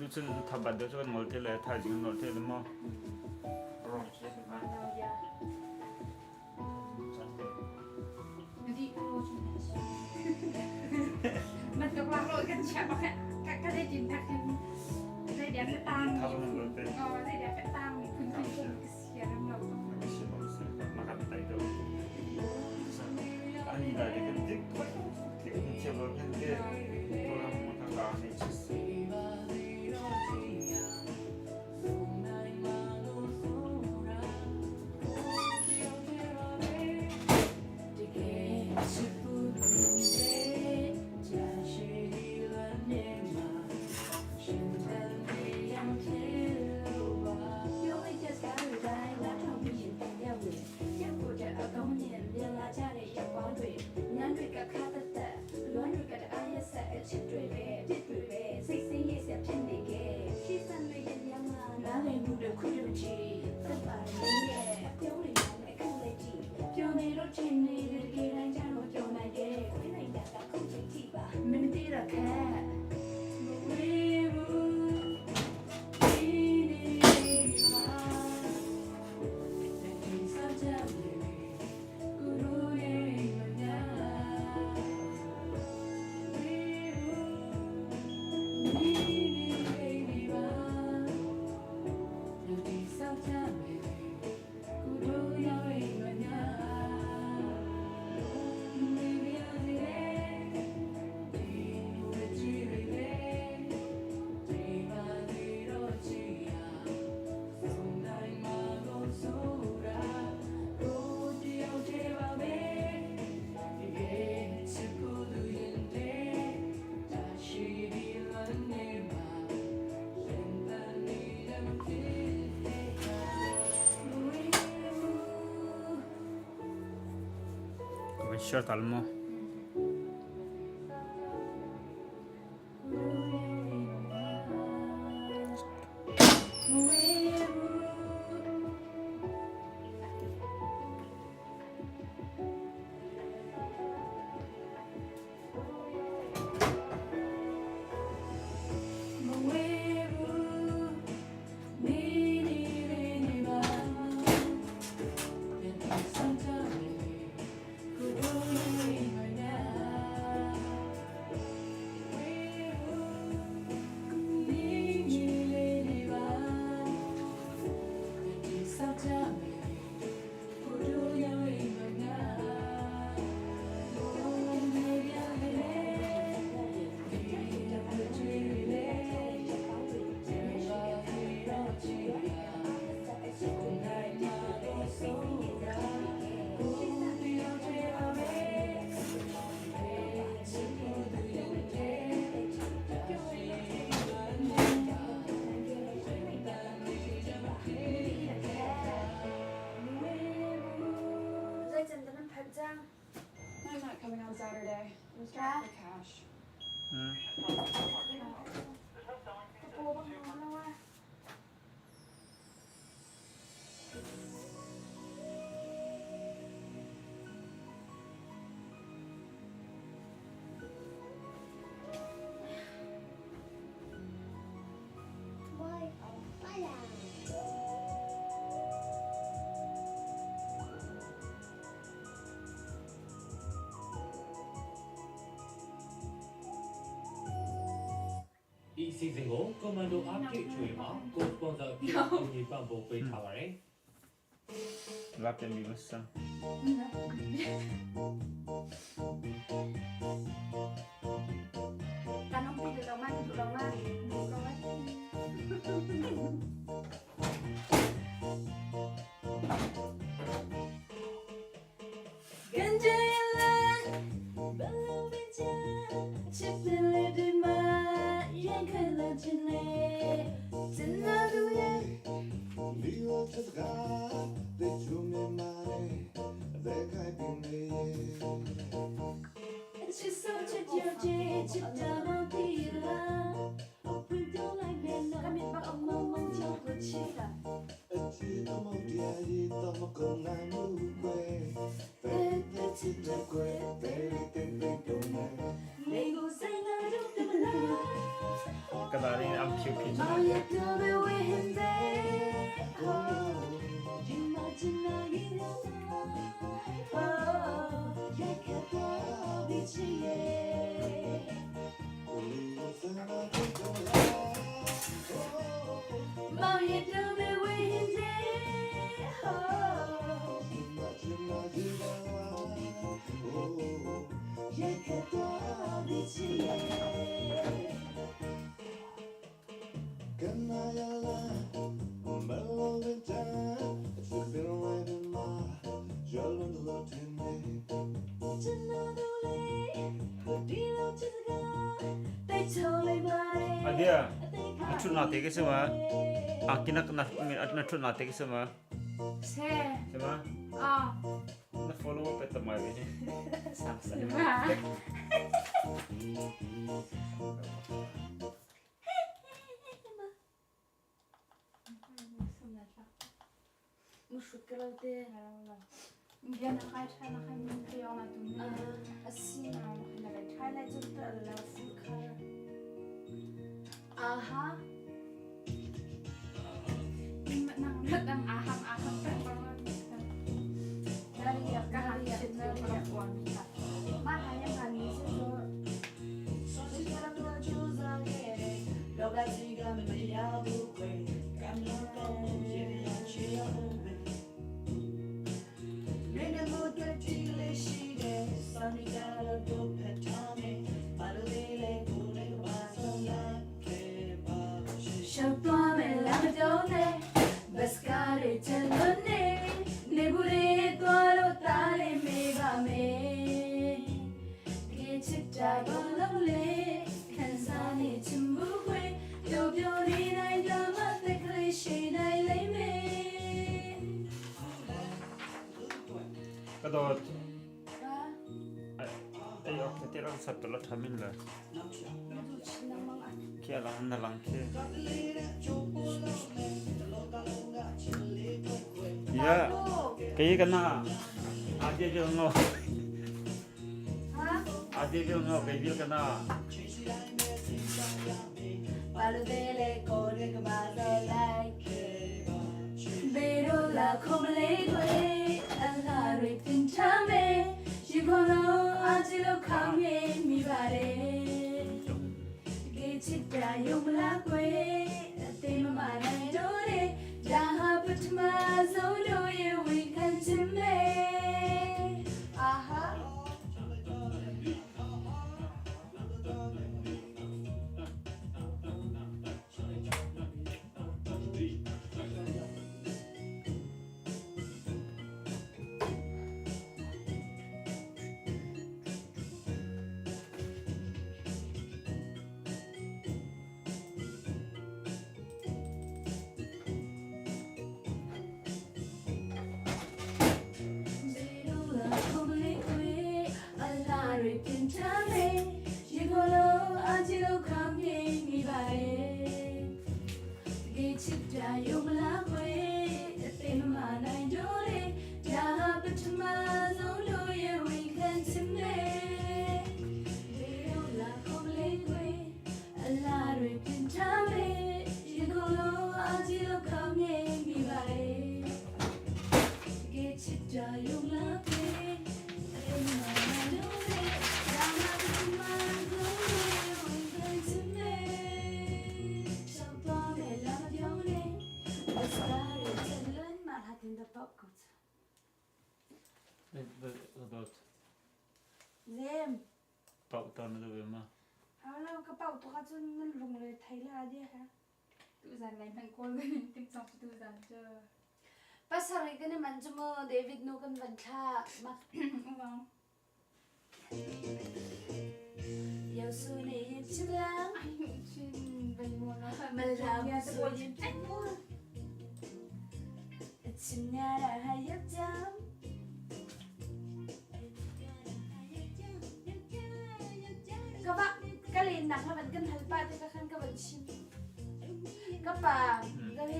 Tucun thabat deuh cu kan ngol te le thaizing kan nolh te le maw? Share tal mu. I'm not coming on Saturday. I'm strapped for cash. ဤအစီအစဉ်ကို Commando အားဖြည့်ချွေမှာကိုစပွန်ဆာအဖြစ်ကူညီပံ့ပိုးပေးထားပါတယ် လာပြန်ပြီးမဆန်း 跟着眼泪，奔流边间，起飞了对吗？眼开了进来，怎那都也。 လီဝချက်စကားတေချူမြမာနေအသက်ခိုင်ပင်လေး ချစ်ဆုံးချစ်ကြချစ်ချစ်တာမတီလာအဖွင့်ပြောလိုက်မယ်နော်အမောင်မောင်ချောကိုချစ်တာ အချစ်အမောက်တရားရည်တော့မကုန်နိုင်ဘူးကွယ်ဘယ်တဲ့ချစ်တဲ့ကွယ်ဘယ်တဲ့တဲ့တော့နေ လေကိုဆိုင်လာတော့တမလား ကဒါလေးအမ်ဖြ မောင်ရပြောပဲဝေဟင်တဲ့ဟိုဒီမှာချင်နာရင်ဟိုရိုက်ခတ်တော့ပြီးချီရဲ့ မောင်ရပြောပဲဝေဟင်တဲ့ဟိုရိုက်ခတ်တော့ပြီးချီရဲ့ ကျွန်တော်တို့လေးဒီလိုချစ်စကားတိတ်ချုံလိုက်ပါတယ် Adia, na thu na te ke sema. Akina na na thu na te ke sema. ဆဲ Sema အော် na follow up et mai ve. ဒီမှာ မရှုကလောက်တဲ့ ပြန်ခိုင်ထိုင်ခိုင်မပြောင်းလာတူနေ အစီထိုင်လိုက်ချတဲ့လာဖူခါအာဟာ နางနางอาหังอาหังแต่ประมาณนี้ နာရီယာ က ကာ ဟာ ရီယာ ชิด နာ နာ ရီယာ ရီကွာ မဟာယမနီစဆို လောကကြီးကမရဘူးခွေကံလို့တော့ရေရချေအောင်ပဲမင်းတို့တွေ့ကြည့်လေးရှိတယ်စံရတော့ဖတ်ထားမယ်ဘာလို့လဲကိုယ်နဲ့ပါဆုံးရခဲ့ပါရှိ ရှောက်သွားမယ်လားမပြောနဲ့ဘတ်စကားတွေချလို့နေနေဘူးလေသွားလို့တားလေးမေးပါမယ်တကယ်ချစ်တာဘာလို့လဲခံစားနေချင်ဘူးခွေပျော်ပျော်နေနိုင်တာမှတက်ကလေးရှိနိုင်လိမ့်မယ် Ka do ai ok te ra sap to la thamin la. Kia la na lang ke. Ya. Ke ka na. Ade jo ngo. ဟာ Ade jo ngo ke bil ka na. ဘာလို့လဲလေကိုယ်ကဘာလို့လိုက်ဘေတို့လာခုံမလေးတွေအလားတွေတင်ချမယ်ရေခေါ်လုံးအကြည့်လို့ခေါင်းမြေမိပါတယ် ကေချစ်တာယုံမလားကွယ်အသေးမမနိုင်တော့တယ်ဒါဟာပထမဆုံးတို့ရဲ့ဝန်ခံခြင်းပဲအာဟာ ဘေတို့လာခုံမလေးကွယ်အလားတွေပြင်ချမယ်ရေခေါ်လုံးအကြည့်လို့ခေါင်းမြေမိပါတယ် ကေချစ်တာယုံမလားခွေအသိမမနိုင်တော့လေဒါဟာပထမဆုံးတို့ရဲ့ဝန်ခံချင်မယ်လေရောက်လာခုံလေးခွေအလားတွေပြင်ထားမယ်ရေကုန်လုံးအကြည့်လို့ခေါင်းမြင်မိပါလေကေချစ်တာယုံလားခွေအသိမမနိုင်တော့လေဒါဟာပထမဆုံးတို့ရဲ့ဝန်ခံချင်မယ် ရှောက်သွားမယ်လာမပြောနဲ့ဘတ်စကားတွေချက်လွန်းမှလာတင်တဲ့ပေါ့ကို Do ဇမ် pa ta na do ma. ဟာလောကပောက်တော့ချွန်းနလုံလေထိုင်လာတဲ့ဟာ သူဇန်လိုက်မှကိုယ်တင်ဆောင်သူဇန်ချေ ပတ်စရိကနေမန်ချမဒေးဗစ်နိုကန်ဝန်ခါမ ဥမောင် ယောဆူနေချင်လား အိုင်ချင်းဘယ်မောနော် မလာဘူးဆိုရင်ပြတ်ချင်ရတာဟာယောက်ျားကဘာကလေးนักแล้วมันกันหัลปาแต่ก็คันก็บันชิมก็ปาก็เฮ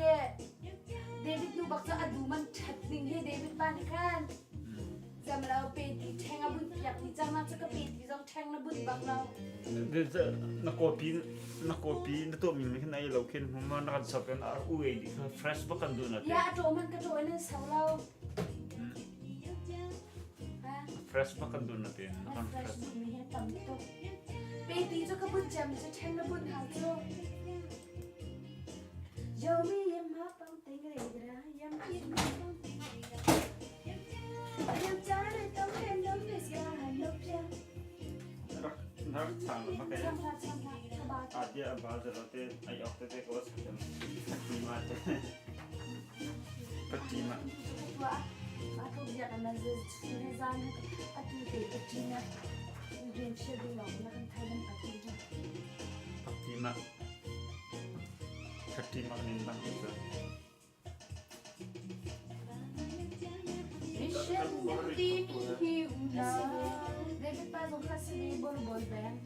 เดวิดนูบักจะอดูมันชัดนิ่งเฮเดวิดปานี่คัน Cam lo pe ti ṭheng a bunh piak ti cang na cu ka pe ti zong ṭheng na bunh bak lo. Na copy na copy na tuah mi khin ai lo khin hmuma na kan sap in a u ei di kha fresh bak kan duh na te. Ya a ṭaw man ka ṭaw in an so lo. Fresh bak kan duh na te. Na kan fresh duh mi hi tam tuk. Pe ti cu ka bunh cem cu ṭheng na bunh hau cu. Yo mi yam ha pang ting re ra yam pi Rak chang ma kai. Adia ba zaro te ai ok te te ko sakam. Pati ma te. Pati ma. Pati ma. Pati ma nin bang sa. Mission timi hi unau David pa zong kha simi bol bol beng.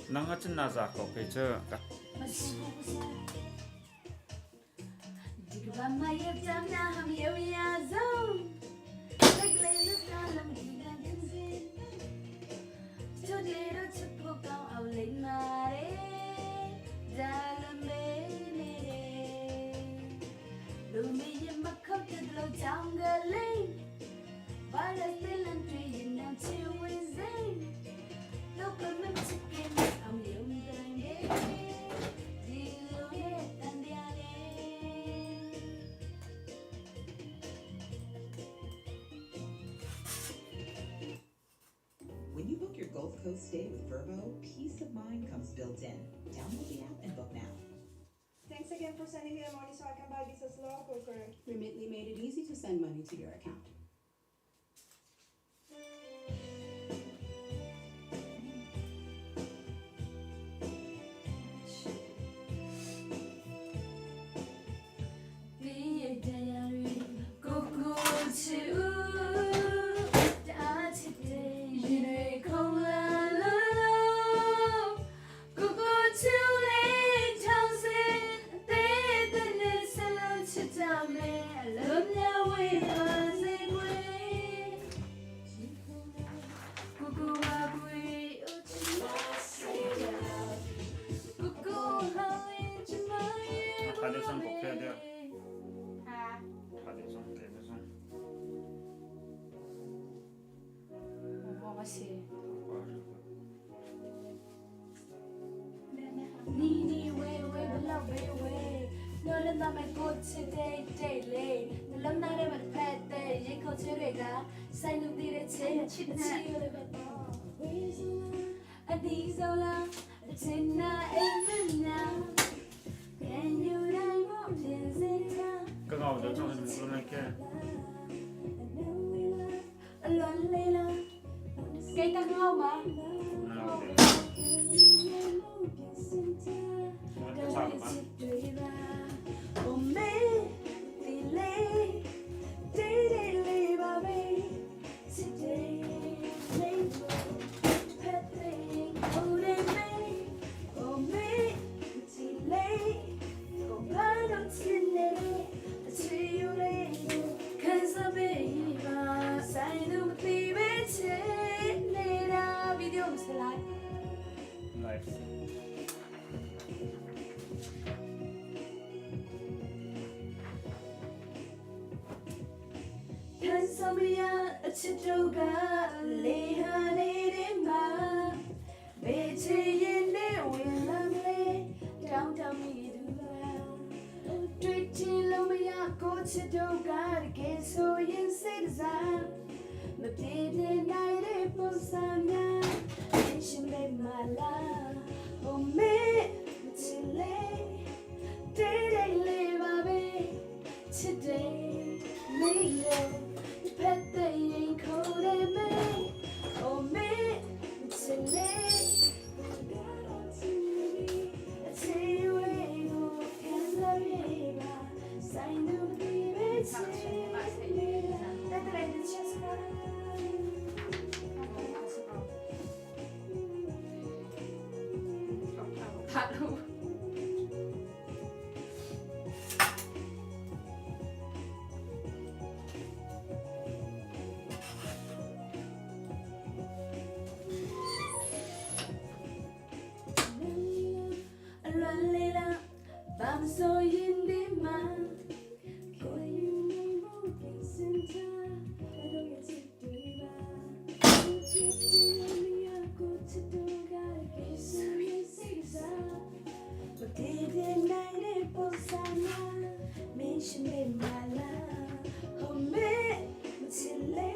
Nang acun na za ko kei cu. When you book your Gulf Coast stay with Vrbo, peace of mind comes built in. Download the app and book now. Thanks again for sending me the money so I can buy this slow cooker. Remitly made it easy to send money to your account. Ka ngau deuh cang hin mu ke. Kei ta ngau ma? Ngau deuh. Ka sa ma. Live. တေးတေးလေးပါပဲချစ်တယ်မင်းကိုဖက်တဲ့ရင်ခေါ်တယ်မေ Oh me ချစ်လေးအချစ်ဝေးကိုခံစားရပါဆိုင်သူမသိပဲချစ်နေတာတဲ့တဲ့ချစ်စကား Talo. အလွန်လေးလားဘာမဆိုရင်ဒီမှာကိုယူနေမှုပြင်စင်တာအတော့ရဲ့ချစ်တွေပါချစ်တယ်မရကိုချစ်တော့ကကိစ္စရဲ့စိတ်စားမတည်တည်နိုင်တဲ့ပုံစံမှာမင်းရှိနေမှာလားဟိုမေမချစ်လေ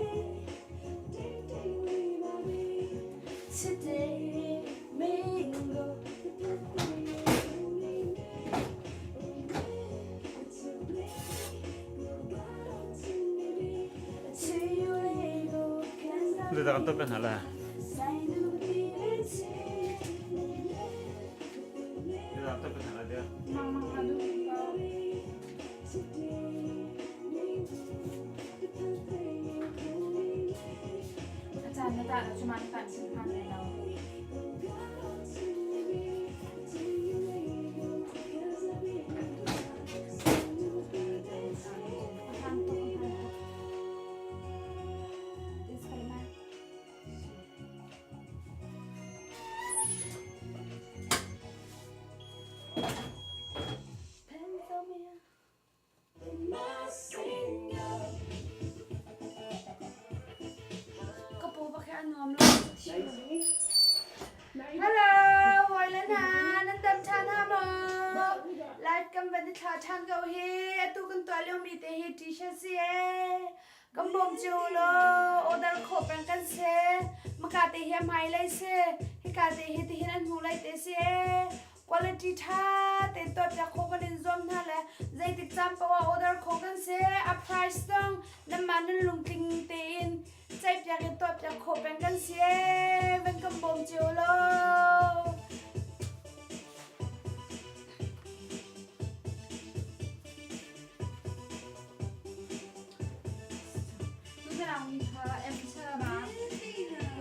တိတ်တိတ်လေးပါပဲချစ်တယ်မင်းကိုပြတ်ပြတ်နေနေ ဒါတော့တော့ပြန်လာဒါတော့ပြန်လာတဲ့ Mang mang adu pa. อาจารย์นะตาเราจะมาตัดสินพันในเราทางตรงทางดิสไปมา กระโปรงปะแค่นอมแล้วฮัลโหลวอยแล้วนะนันดำชาหน้าโมไลฟ์กันเป็นทาทางเกาเฮตูกันตัวเลี้ยวมีแต่เฮทีเชเซียกำบงจูโลออเดอร์ขบเป็นกันเซมากาเตเฮียไมเลยเซฮิกาเตเฮติเฮนันหูไลเตเซ quality tha te to pya kho kan in zom na le zai tik cham pawa order kho kan se a price tong na man lung tling te in chai pya ke to pya kho pen kan se ven kam bom chiu lo. ดูจะเอามีเธอเอ็มเชอร์มา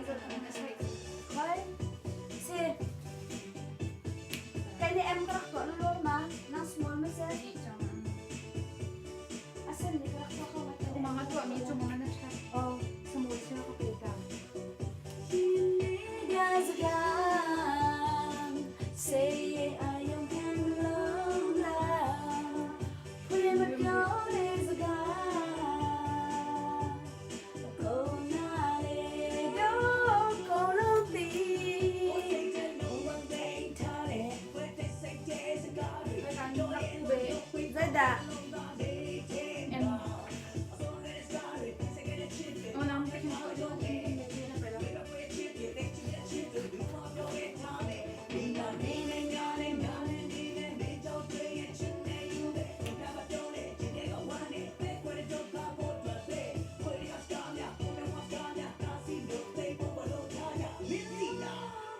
จะทำอะไร Khoi se kai ni em ka rak to lo ma na small ma se ดีจัง asan ni ka rak to kho ma กูมังก็ตัวมีจุ่มมันนะใช่ oh สมุนเชื่อเขาเป็นกัน Say I am can love love Put my God is a God Go na le do go lo ti ไปการรับกูเบ Zai da เอ็มโอ้น้ำไปกินข้าวด้วยไปแล้ว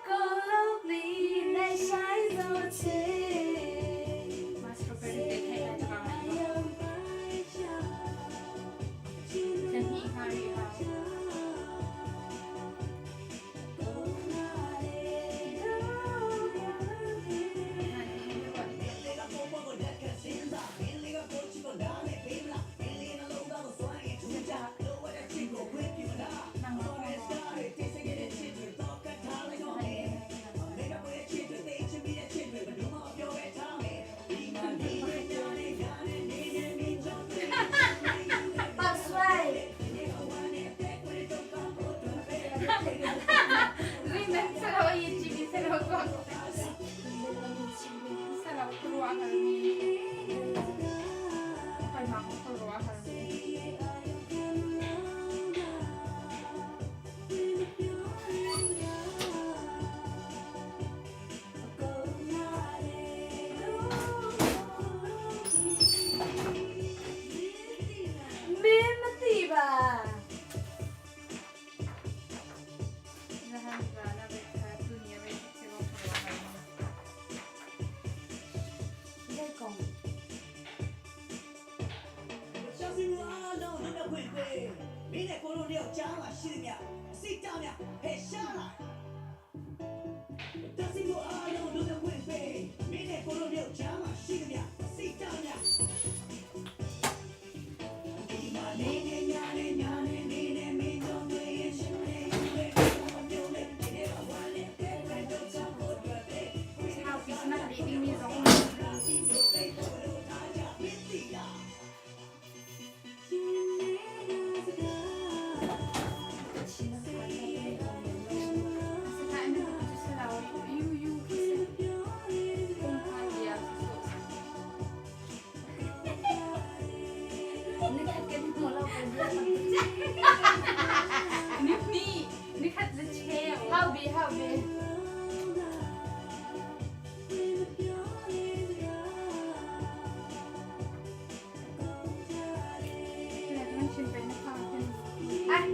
Go lo ti nai shai zo chi มาสตรอเบอรี่เค้กอะไร I am my child เซนนี่คารีค่ะ นั่งรอ Pak Swai. မင်းနဲ့ကိုတို့တယောက်ကြားမှာရှိသမျှအစိတ်တောင်းများဖယ်ရှားလိုက်တစီကိုအားလုံးတို့တဲ့ဝင်ပေးမင်းနဲ့ကိုတို့တယောက်ကြားမှာရှိသမျှအစိတ်တောင်းများဒီမှာနေနေညာနေညာနေနေနေမင်းတို့တွေရဲ့ရှင်နေနေမမျိုးလေးဒီနေ့ဝါလေးတဲ့တဲ့တော့ချဖို့အတွက်ပဲ How is not leaving me alone. How be how be. Ah.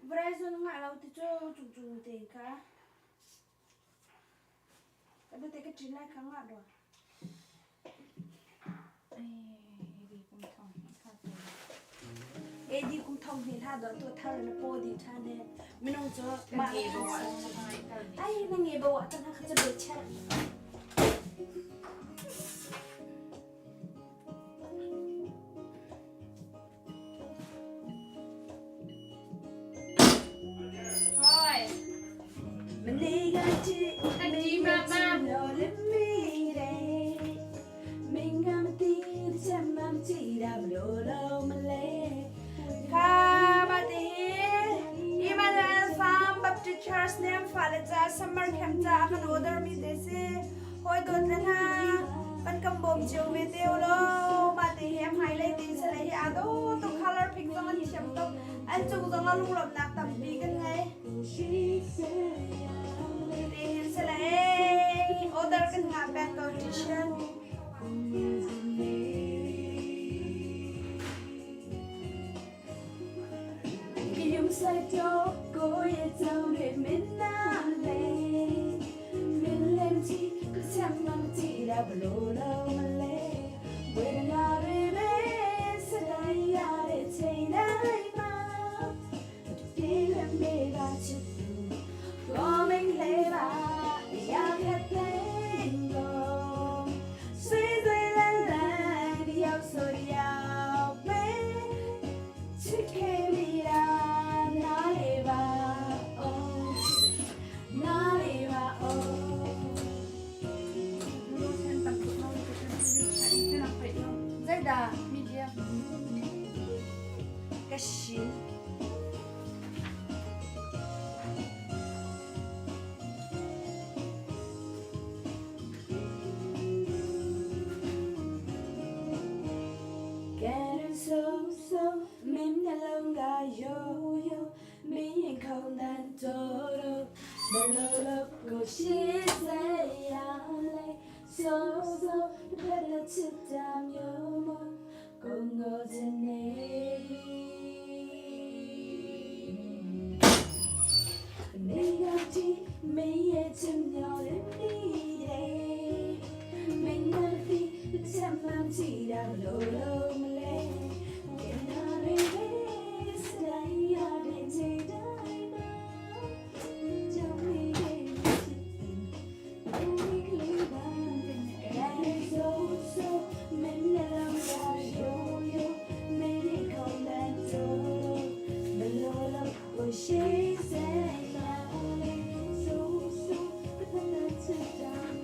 Verizon ngah lo ti cu cung tein kha. Ka te ka ṭin lai kha ngah rua. AD kum thong hnih hlah dawh tu thar na paw di ṭhan he minung cu mah ai na nge bo ah tan kha ca be chet. မနေ့ကတည်းကမင်းမီတယ်မင်းကမသိတဲ့ချက်မှမကြည့်တာဘလို့လုံးမလဲ ခါမတေ Emmanuel Farm Baptist Church nem fale cha summer camp cha kan order mi te si hoi dot le na kan kam bom chiu ve te lo ma te hem hai lai tin se le hi ado to color pick zong an thiam to an chung zong a lunglom nak tampi kan ngai te hin se le order kan nga peng ko t-shirt. ကယုံဆိုင်တော့ကိုယ့်ရဲ့ကြောင့်တွေမင်းနာလေမင်းလည်းချီကချမ်းမကြည့်တာဘလို့လုံးမလဲဝေဒနာတွေပဲစတိုင်းရတဲ့ချိန်တိုင်းမှာပြေးရမေးပါချစ်သူကိုမင်းလေးပါရခက်တဲ့ကိုဆွေးဆွေးလန်းလန်းတယောက်ဆိုတယောက်ပဲ ချစ်ခဲ့မိတာနားလေပါအောင်နားလေပါအောင် Zai ka shin. Getting so so မင်းနှလုံးကယိုယိုမင်းရင်ခုန်တဲ့တော်တော်ဘလို့လို့ကိုရှိစေရလေ so so တစ်ဖက်တစ်ချစ်တာမျိုးမို့ကိုငိုချင်နေပြီနေရောက်ဒီမင်းရဲ့ချင်မြော်တဲ့မိတယ်မင်းနဲ့ဒီချက်မှန်ကြည့်တာဘလို့လို့မလဲကနာရီလေးစတိုင်းရတဲ့ချိန်တိုင်းမှာကြောင်လေးရဲ့ချစ်သူ She said, so, so, but that's a down.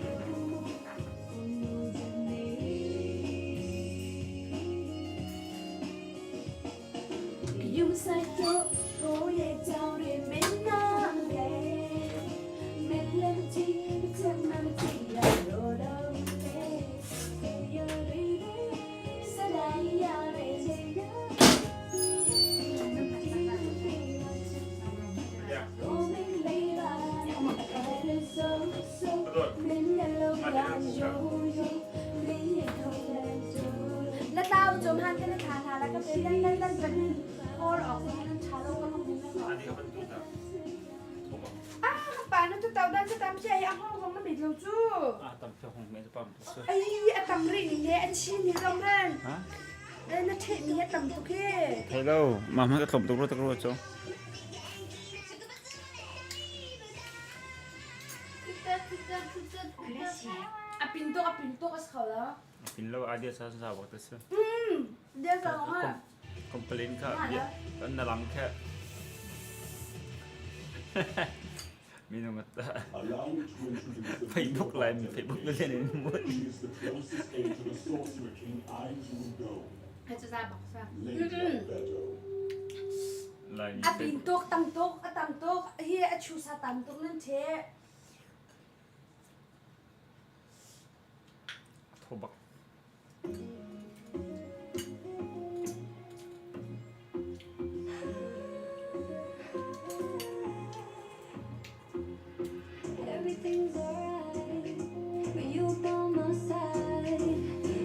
lo cu. A tam fe hong me pam tu. Ai a tam rih ni le an chin ni zong han. Ha? Na theih mi a tam tuk he. Thei lo, ma ma ka tlom tuk ro tak ro cho. A pin tuk a pin tuk a si kho lo. A pin lo idea sa sa bak ta si. Dia sa ma. Complain kha kan na lang kha. Minung at Allow me to introduce the Facebook female lai mi Facebook na len in mut. She is the closest aid to the Sorcerer King I do know. Hai cu za bak sa. Lady Alberto. Lai mi A pin tuk tam tuk a tam tuk hi a chu sa tam tuk nan the. Tho bak. Everything's alright with you by my side.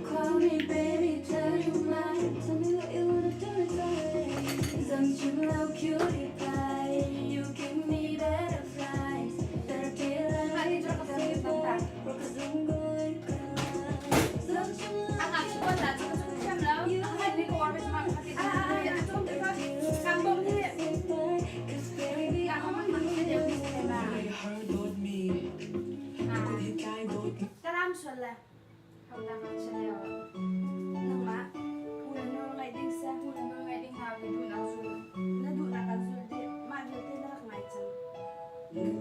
Call me baby, tell you mine. Tell me what you wanna do tonight. 'Cause I'm your cutie pie. You give me butterflies. Better feel like a Cause I'm going crazy. A ngak cu kan cu ka chung thiam lo. A hai ni ko war ma ka ti. Ah, ah, ah, kam bom hi. Cause baby, Ka man man ti deuh ni se ma. Karam sual la. Hau ta ma che leo. Nangmah. Na nu ngai ding sa. Na nu ngai ding hau na du na zu. Na duh nak an zul dih. Mah vialte na rak ngai cang.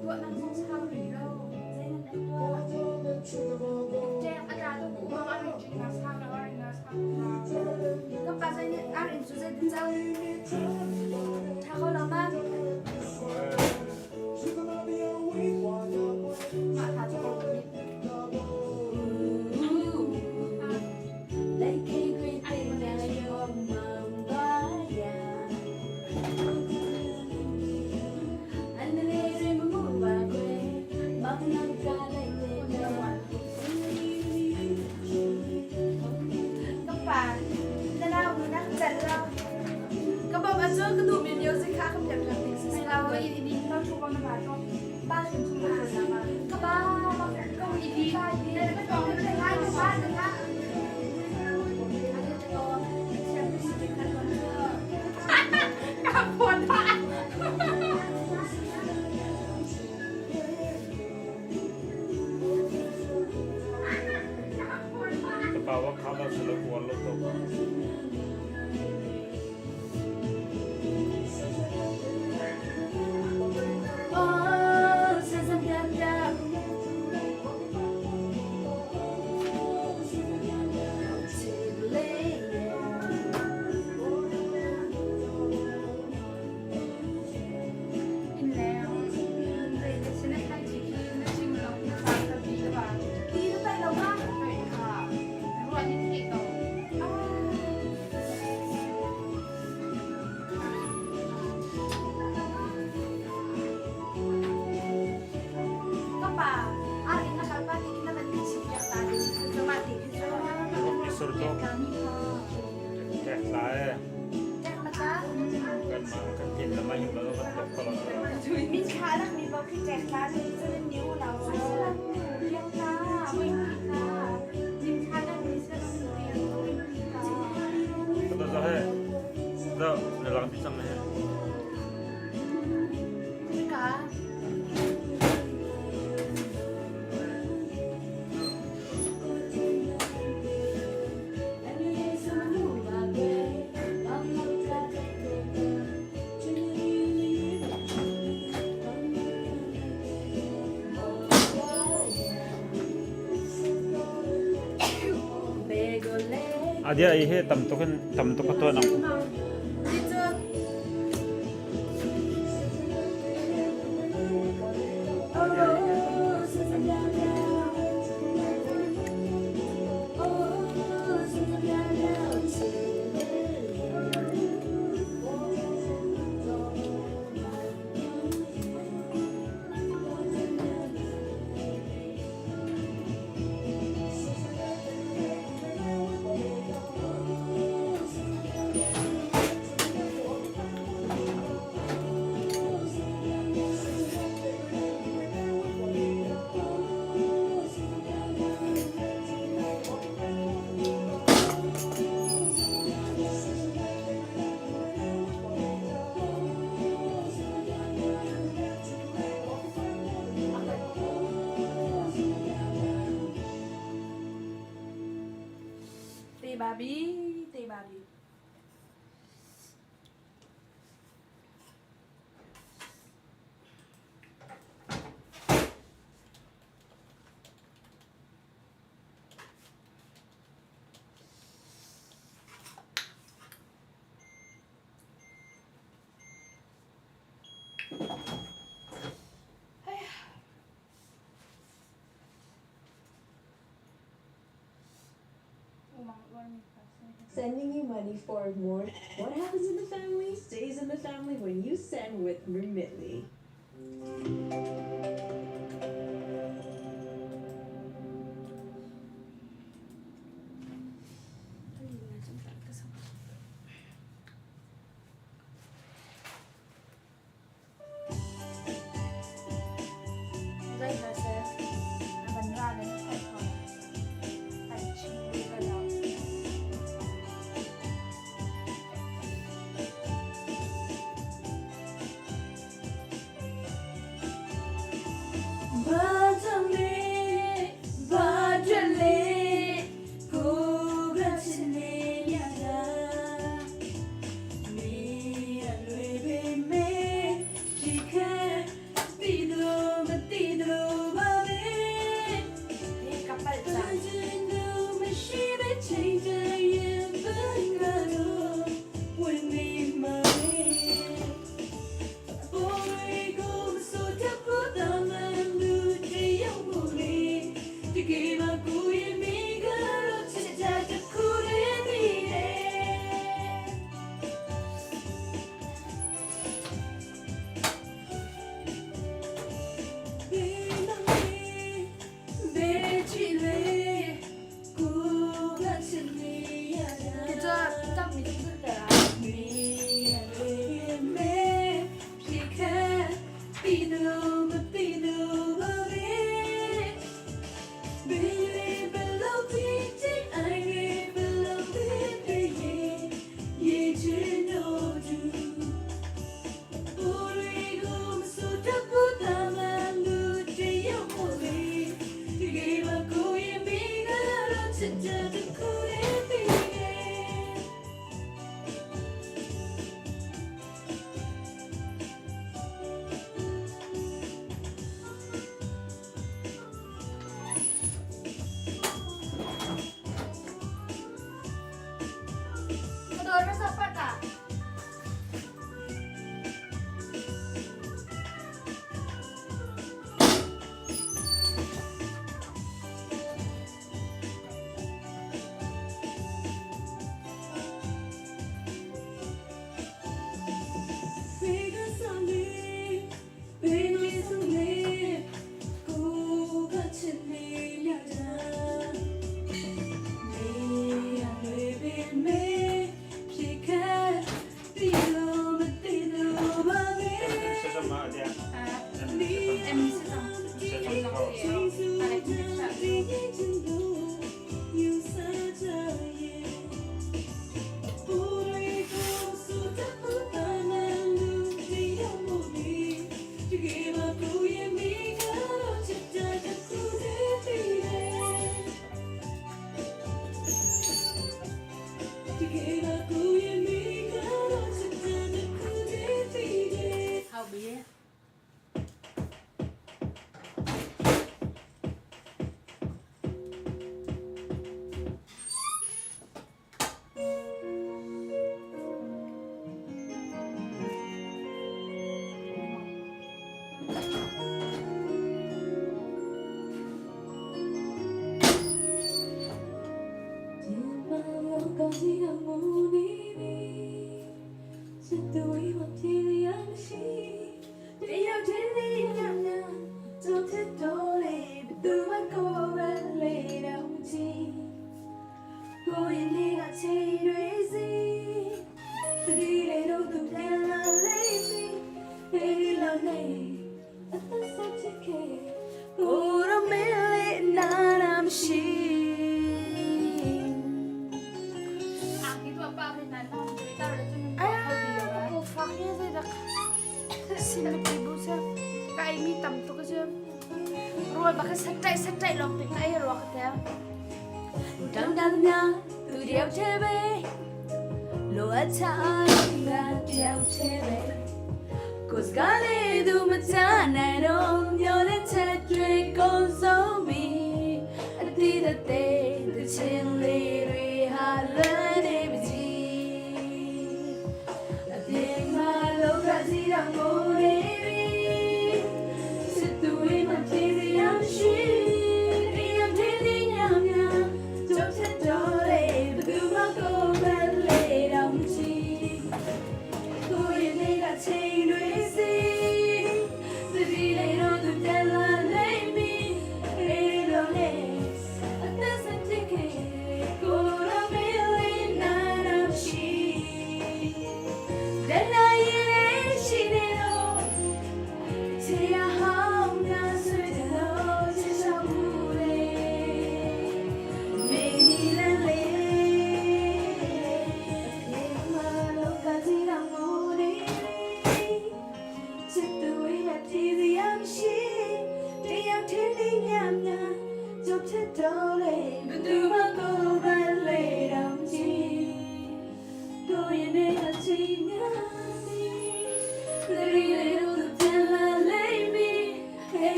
Tuah nang zong sau rih lo. Zei nan rak tuah? Ṭek a tla tu bu bang a rin ṭing na sau na rin na sau na. Ka pa zei nih ar in cu zei ti cang? Ṭha kho lo ma? Mah tha cu ko mi. Like a great thing that you're mama, Ka pa, na nau nu na celh lo. Ka bawm a cu ka duhmi music kha ka piak piak ding si Ai lo. lo i di to thu ko na ba to. Ba sim chung na na ma. Ka pa, Ko i di. Na ka tong na ka ka pa, ka pa. Ka phuan tha. Ka pa wa kha lo sala ko lo to. Oh, says I'm down, In leng. Dei te sin hai chi khi na chim lo na sa ka bi ka ba. Ti na tai lo ma? Hoi kha. Ruah ni thei ko. Ka pa, ar in na kal pa ti na van ka chim piak ta ding khi cu mah ti khi cu. Isur to. Tek la e. Tek na ta. Kan ma kan tin la ma yu la kan tok ko lo. Min kha lak mi bo khi tek la ni cu nan ni u nau. Yang ta, wei ta. Jing kha na ni sa ni. Ka to za he. Da na lang ti sang he. Ka. Adia i he tam to kan tam to ka to nang. Ti cu Oh, since I'm down, down. Oh, since I'm down, down to Sending you money for more. What happens in the family stays in the family when you send with Remitly. Zei hna seh a van ra le na theih ko. An chim ve bal lo. Ka palh cang.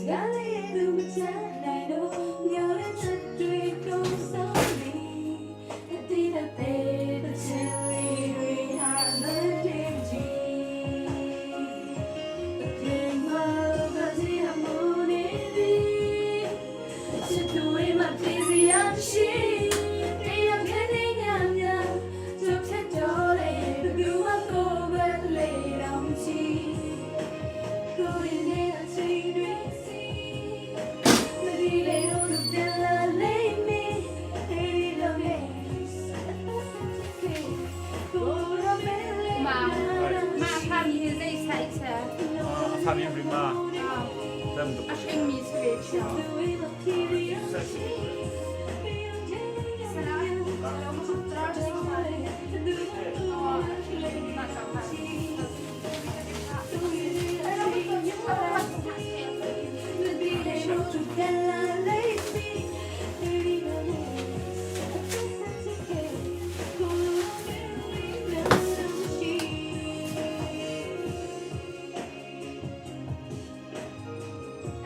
စကားလေးသူမချနိုင်တော့ညောတဲ့ချက်တွေကုန်ဆုံးပြီအတိတ်တဲ့တဲ့ချင်လေးတွေဟာမတင်ကြည့်ပြင်မှာကကြည့်ဟမှုနေသည်ချစ်သူဝေးမပြေစရာရှိတရားခက်နေညညကျုပ်ဖြတ်တော်လေဘယ်သူမှကိုယ်ပဲလေတော့မချီကိုယ်ရဲ့အချိန်တွေစီမဒီလေတို့ပြန်လာလိမ့်မယ်ဒီလိုနဲ့ကိုရမဲလေ Ma ma pham hi zei sai cha. A phami rima tam do A hring mi si ve chiao.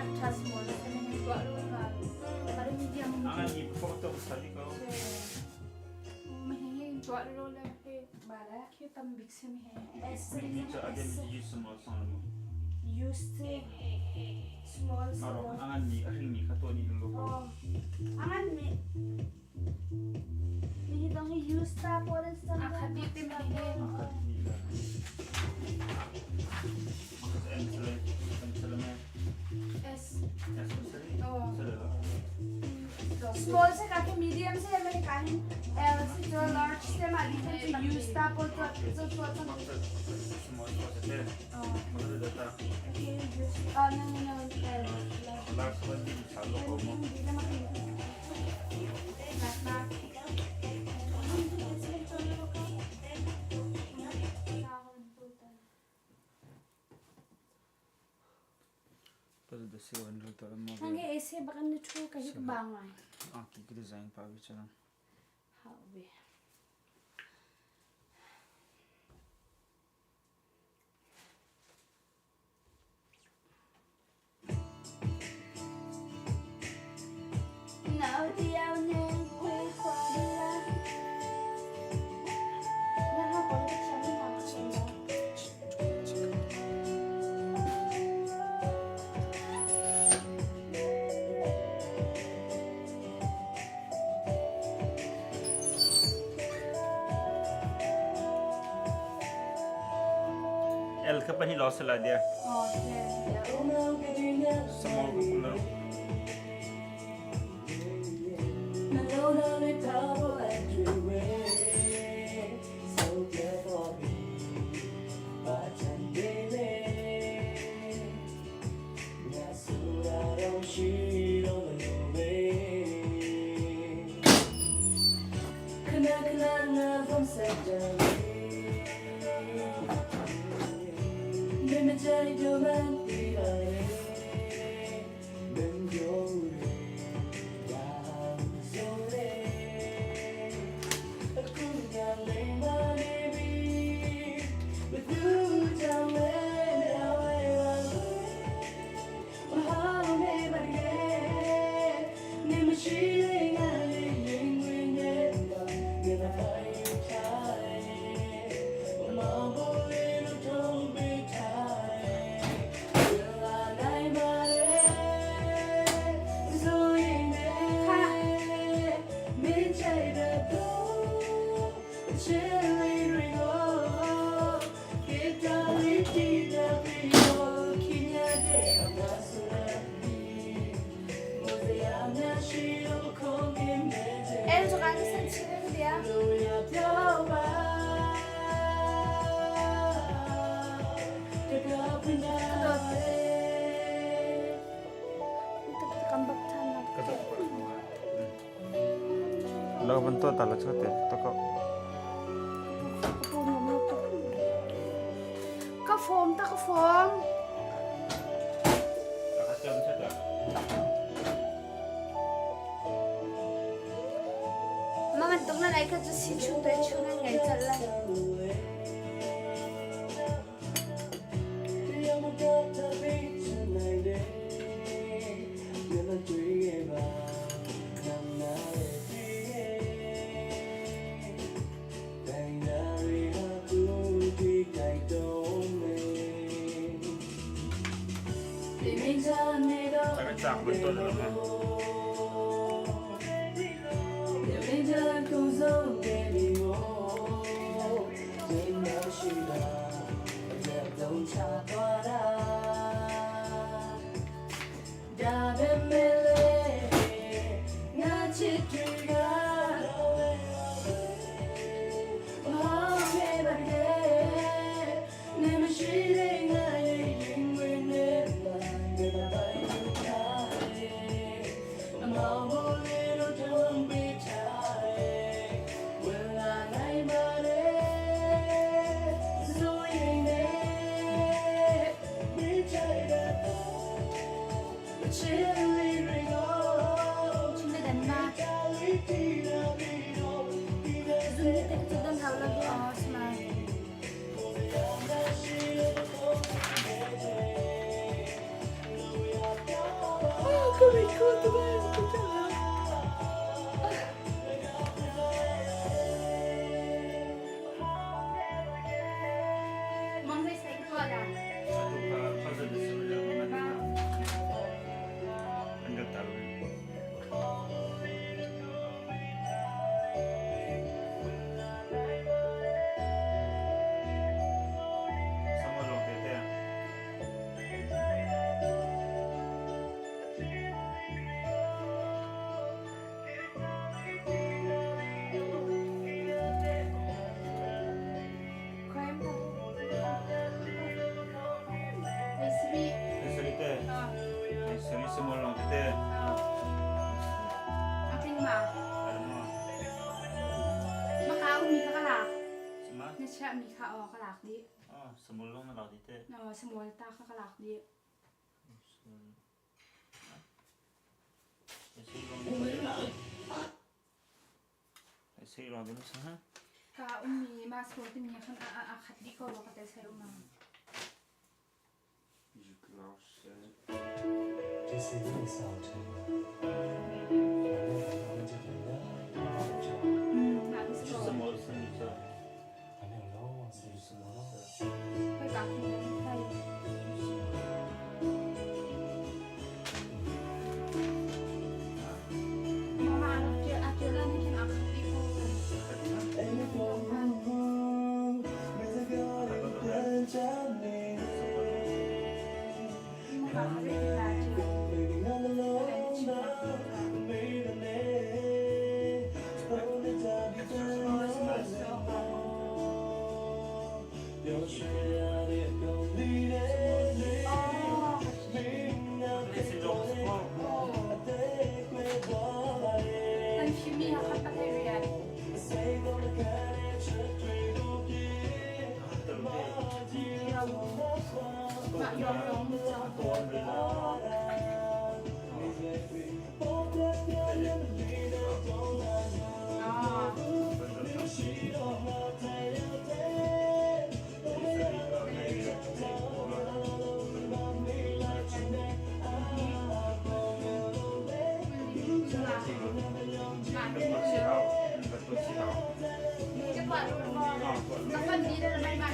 Extra small sa nang tuwa ro nga. Para medium. Angan ni photo sali ko. Mahi tuwa ro le he. Khi tam big sim he. S Mi cha again use small song. Use small Maro small. angan ni ahing ni kato ni lo ko. Oh. Angan mi. Mi hitong hi use ta po rin sa Akhati te mahi he. Akat ni la. Makas M sala M sala me. S. S sala. Oh. Sala la. Small se kake medium se mane kahin L se jo large se ma di to use ta po to to to to. Makas small ko sa te. Oh. Makas data. Okay, use ah no no no L. Large. Large one din sa lo ko mo. Hindi na makita. Pas de se wan ro ta mo. Nange ese bakan ni thu ka hik bangwai. Ah ki design pa bi chalang. How be. Now the hour kwe kwa la. Na ha ko le chami na ma chanda. L ka pa ni lo sala dia. Oh, yeah. Small ko kulo. နှလုံးသားလေးထားဖို့အတွေ့ဝဲဆုံးပြတော့ပြီပါချင်တယ်လေငါဆူရာတော့ရှိတော့မလို့ပဲခဏခဏငါဖုန်းဆက်တယ်မင်းမကြိုက်တော့မှသိပါလေမင်းပြောတယ် L jo kan san chiren dia. Kambak than na. Ka to pa. Lo ban to ta la chote to ko. Ka form ta ka form. Ka chom cha ta. Ma man tung na lai ka chu si chu te chu na ngai chal la. Kan cak ban ton lo ma. Chin na dan ma. Zun ni tek cu dan hau la du aw sama. Mang zei sai ka tuah dah. Atu kha puzzle na sim le ma na An rat ta lo. Sama lawng te te. Crime ta. Ei sri. Sri te. Ah. Sri sama lawng te te. Ah. A tling ma. Alam mo. Maka umi ka kalak. Sama? Na chiah mi kha aw ka lak dih. Ah, samul lawng na lak di te. No, samul ta kha ka lak dih. Sei lawng te sa ha. Ka ummi ma sport mi khan a a khat dih ko ka tel sai um 这是一个早晨，还没有到这个的 Mm, na is ko. Samul sam sa. 还没有漏，是什么漏？ Khoi ka khin le thai. Ma ma a ke a ke la ni khin a khat dih ko. Ma ka kha zei la che. Nan phim mi ha khat pa thai rian. Ma yong yong mu cho. Ah. จะกวาดรูมองจะคนดีได้ไหมมา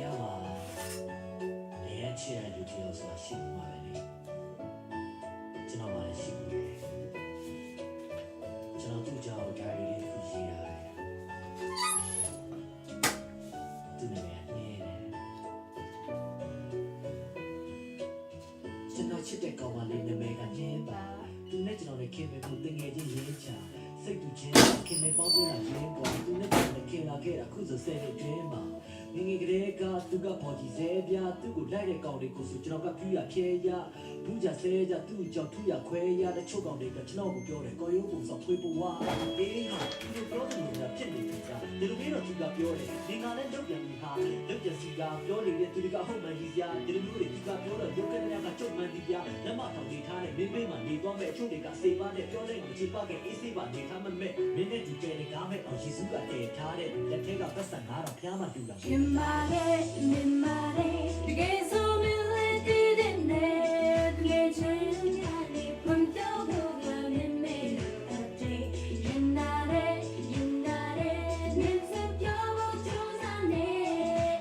တရားမှာအရန်ချစ်ရတဲ့လူတစ်ယောက်ဆိုတာရှိမှာပဲလေကျွန်တော်မှလည်းရှိဘူးလေကျွန်တော်သူ့ကြောင့်ဒါရီလေးတစ်ခုရေးထားတယ်သူ့နာမည်ကနှင်းတယ်ကျွန်တော်ချစ်တဲ့ကောင်မလေးနာမည်ကနှင်းပါသူနဲ့ကျွန်တော်နဲ့ခင်မင်မှုတငယ်ချင်းရင်းချစိတ်တူချင်းခင်မင်ပေါင်းတဲ့ရင်းကွာသူနဲ့ကျွန်တော်နဲ့ခင်လာခဲ့တာခုဆိုဆယ်နှစ်တွင်းမှာ ငငယ်ကလေးကသူကပေါ်ကြည့်စဲပြသူ့ကိုလိုက်တဲ့ကောင်တွေကိုဆိုကျွန်တော်ကပြူရဖြဲရဘူးကြဆဲကြသူ့ကြောင့်ထူရခွဲရတဲ့ချုပ်ကောင်တွေကကျွန်တော်ကိုပြောတယ်ကော်ရုံးပုံစောဖွေးပွားအေးဟာသူတို့ပြောတယ်လို့ဖြစ်နေပြီကြာဒီလိုမျိုးတော့သူကပြောတယ်ဒီငါလည်းတုတ်ပြန်ပြီဟာတုတ်ပြန်စီကပြောနေတဲ့သူတွေကဟုတ်မှန်ကြီးစရာဒီလိုမျိုးတွေသူကပြောတော့ရုပ်ကတဲ့ကချုပ်မှန်ဒီပြလက်မထောင်နေထားတဲ့မင်းမေးမှနေသွားမဲ့အချို့တွေကစေပါနဲ့ပြောတဲ့ငါချေပခဲ့အေးစေးပါနေထားမမဲ့မင်းနဲ့တူတယ်ကားမဲ့အောင်ယေရှုကတည်ထားတဲ့လက်ထက်ကပတ်စံ9000ဖျားမှတူတာ ရင်မာတဲ့မြင်မာတဲ့တကယ်ဆိုမင်းလေးတည်တဲ့နဲ့တကယ်ချင်းကနေဖွင့်ပြောဖို့ကမြင်မေလို့အတေးရင်နာတဲ့ရင်နာတဲ့မြင်စပြောဖို့ကြိုးစားနေ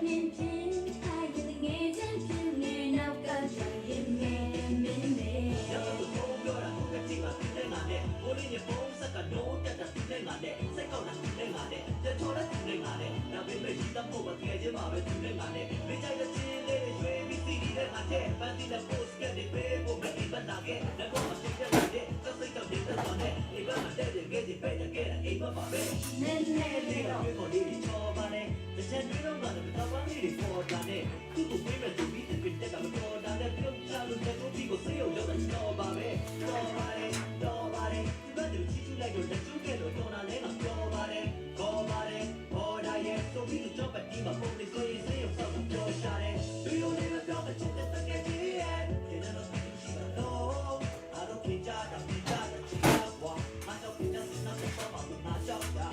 မြင်ချင်းအိုက်တကယ်ချင်းဖြစ်နေနောက်ကချင်ရင်မေမင်းမေ ရတော့သူပြောတာသူကကြည့်ပါသူနဲ့ငါနဲ့ကိုလေးရဲ့ပုံစက်ကနိုးတက်တာသူနဲ့ငါနဲ့စိတ်ကောက်တာသူနဲ့ငါနဲ့ကြချော်တဲ့သူနဲ့ငါနဲ့ဒါပေမဲ့ရှိသဖို့မကဲချင်းပါပဲသူနဲ့ငါနဲ့မကြိုက်တဲ့ချင်းလေးတွေရွေးပြီးစီးနေတဲ့ငါတဲ့ပန်းတီတဲ့ post ကတဲ့ပေးဖို့မတိပတ်တာကဲလက်ပေါ်မှာရှိတဲ့ငါတဲ့စစိတ်တော့နေတဲ့တော့နဲ့အိမ်ဘက်မှာတဲ့တဲ့ကဲတဲ့ပဲတဲ့ကဲအိမ်ဘက်ပါပဲ နည်းနည်း လေးတော့ကိုလေးချောပါနဲ့တချင်တွေတော့ငါတို့တော့ပန်းလေးပေါ်တာနဲ့သူ့ကိုပေးမဲ့သူပြီးတဲ့တက်ကမတော်တာနဲ့ပြုတ်ချလို့လက်တို့ပြီးကိုစိတ်ရောက်ရောက်တာချောပါပဲတော်ပါတယ်တော်ပါတယ်ဒီဘက်တို့ချီချူလိုက်တော့လက်ကျူးခဲ့တော့တော်တာလဲငါပြောပါတယ်ခေါ်ပါတယ်ပေါ်တာရဲ့ဆိုပြီးတော့ပတ်တီးမှာပုံနေဆိုရင်စိတ်ရောက်တော့ပြောရှာတယ်လူယိုလေးမပြောမချစ်တဲ့တကယ်ကြီးရဲ့ခင်ဗျားတို့ရှိပါတော့အားလုံးခင်ကြတာခင်ကြတာချစ်တာကွာငါတော့ခင်ဗျားစနာတော့ပါဘူးငါကြောက်တာ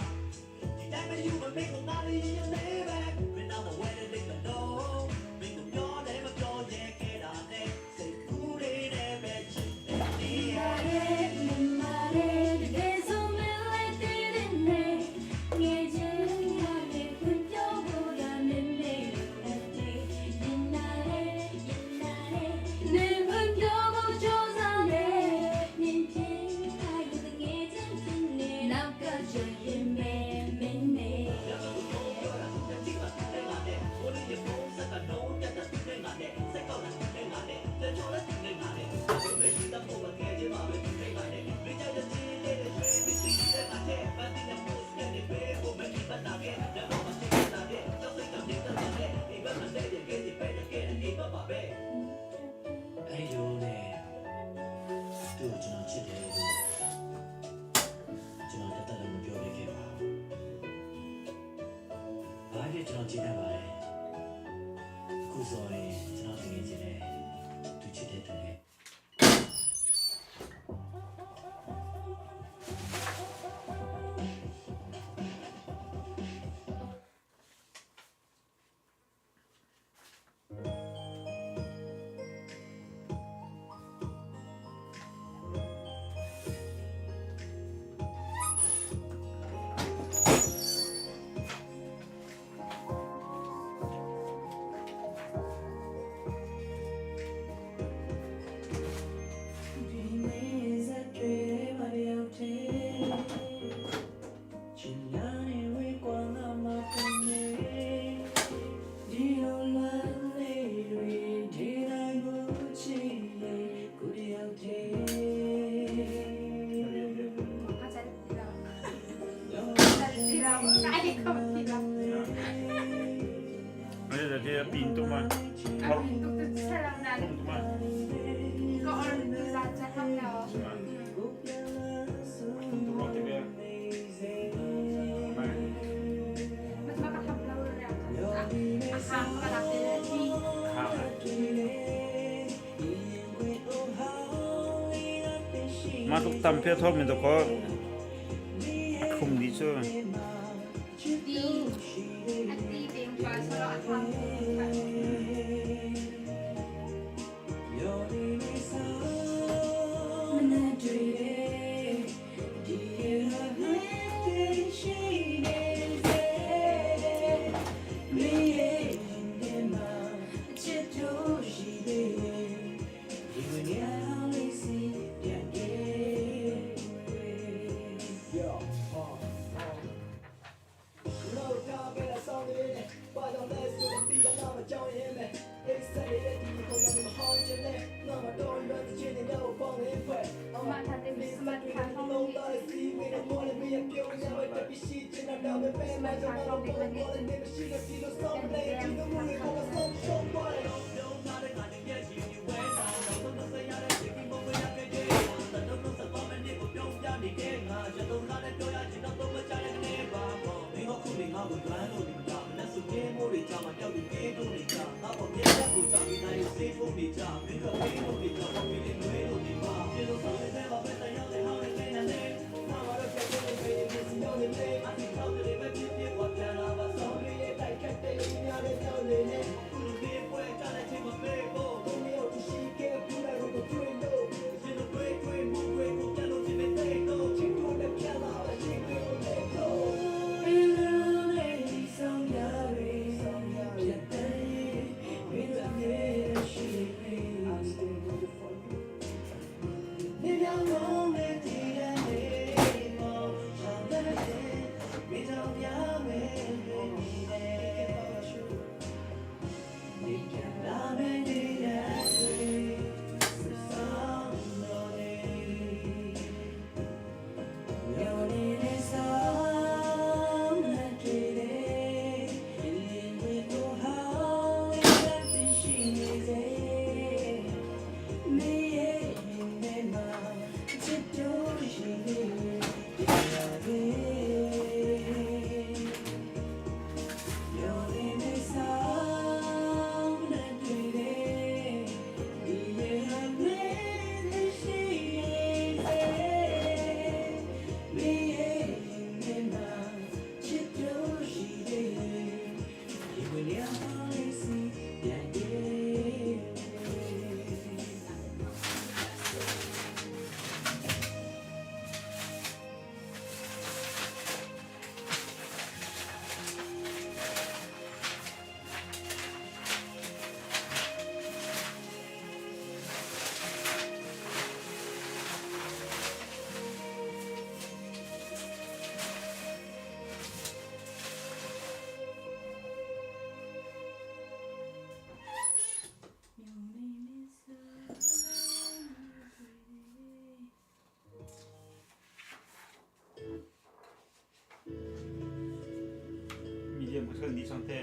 ဒီတိုင်းမယူမမေ့ကိုငါလေးရင်လေးပဲမင်းတော့ဝဲတဲ့လိမ့်မလို့မင်းကိုပြောတယ်မပြောရဲခဲ့တာနဲ့စိတ်ကူးလေးနဲ့ပဲချစ်နေနေရ မြင်မာတဲ့တကယ်ဆိုမင်းလေးတည်တဲ့နဲ့ငယ်ချင်းကနေဖွင့်ပြောဖို့ကမင်းမေလို့အတေးရင်နာတဲ့ရင်နာတဲ့နေဖွင့်ပြောဖို့ကြိုးစားနေမြင်ချင်းအိုက်တငယ်ချင်းဖြစ်နေနောက်ကချင်ရင်မေမင်းမေ ရတော့သူပြောတာသူကကြည့်ပါသူနဲ့ငါနဲ့ကိုလေးရဲ့ပုံစက်ကနိုးတက်တာသူနဲ့ငါနဲ့စိတ်ကောက်တာသူနဲ့ငါနဲ့လက်ချော်လက်သူနဲ့ငါနဲ့ဒါပေမဲ့ဒီတော့မကဲချင်းပါပဲသူနဲ့ငါနဲ့မကြိုက်တဲ့ချင်းလေးတွေရွေးပြီးစီးတဲ့ငါတဲ့ပန်းတဲ့ post ကနေပေးဖို့မတိပတ်တာကဲလက်ပေါ်မှာစိတ်တာတဲ့ကြောက်စိတ်တော့နေတာတဲ့အိမ်ဘက်မှာတဲ့ကဲဒီပဲတဲ့ကဲအိမ်ဘက်ပါပဲအဲ့လိုနဲ့သူ့ကိုကျွန်တော်ချစ်တယ်လို့ကျွန်တော်တသက်လုံးမပြောပြခဲ့ပါဘူး။ဘာဖြစ်ကျွန်တော်ကြည့်တတ်ပါလဲ။အခုဆိုရင်ကျွန်တော်တကယ်ချင်တယ်။သူချစ်တဲ့သူနဲ့ ဒီနေ့စတွေမပြောက်သေးချင်လာနေဝေးကွာငါမပုံနေဒီလိုလွမ်းလေးတွေဒီတိုင်းကိုချစ်ရင်ကိုတယောက်တည်း อาจารย์ที่เราที่เราไอ้เขาที่เรา အဲ့ဒါတည်းပင်တော့မှာ อันนี้ตุ๊กตุ๊กสลังนั้น တော့မှာ ก็ออนตุลาจะทำแล้ว တော့တည်းပဲ มันมากระทำเราแล้วอาคารก็รับได้ที่ ဟာမတုတမ်ဖေထောမင်းတော့ခုံဒီချော ดีอันตีเต็มกว่าสลับท မနဲ့တွေ့ဒီရတဲ့ရှိနေစေမင်းရဲ့ရင် Mah tha te Christmas thla hrawng nih Christmas thla hrawng bik na nih cun kan deng Medium ko thal ni sang te.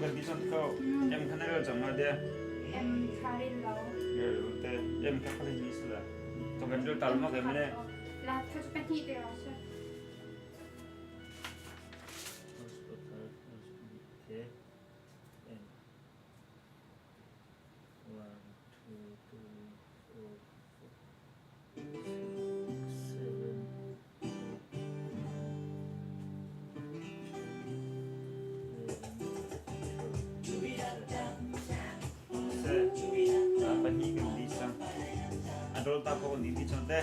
M kan ti cang ko. M kha na rel cang ma de? M kha rel lo. Rel lo te. M kha kha ni si la. To kan rel tal ma ke mene. La kha chu pahnih te ro se. One, two, three, four, five, six, seven, Pahnih kan ti cang. A dol ta ko kan ti cang te.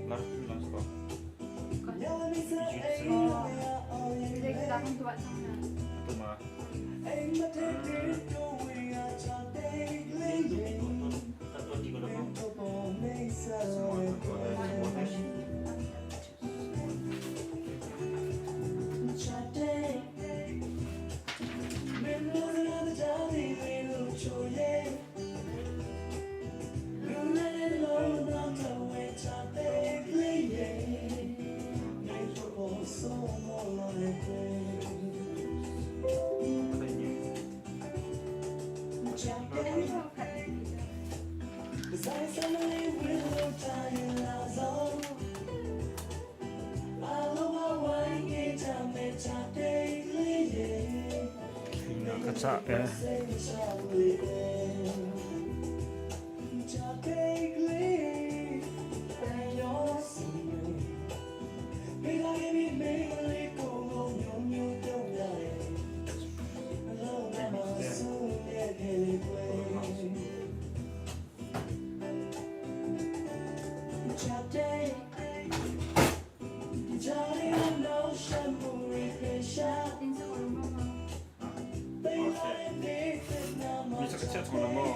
Lar lang ko. Tu ma. Ka cah eh. Mi cu ka chiah chung lo maw?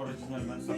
Original man sak.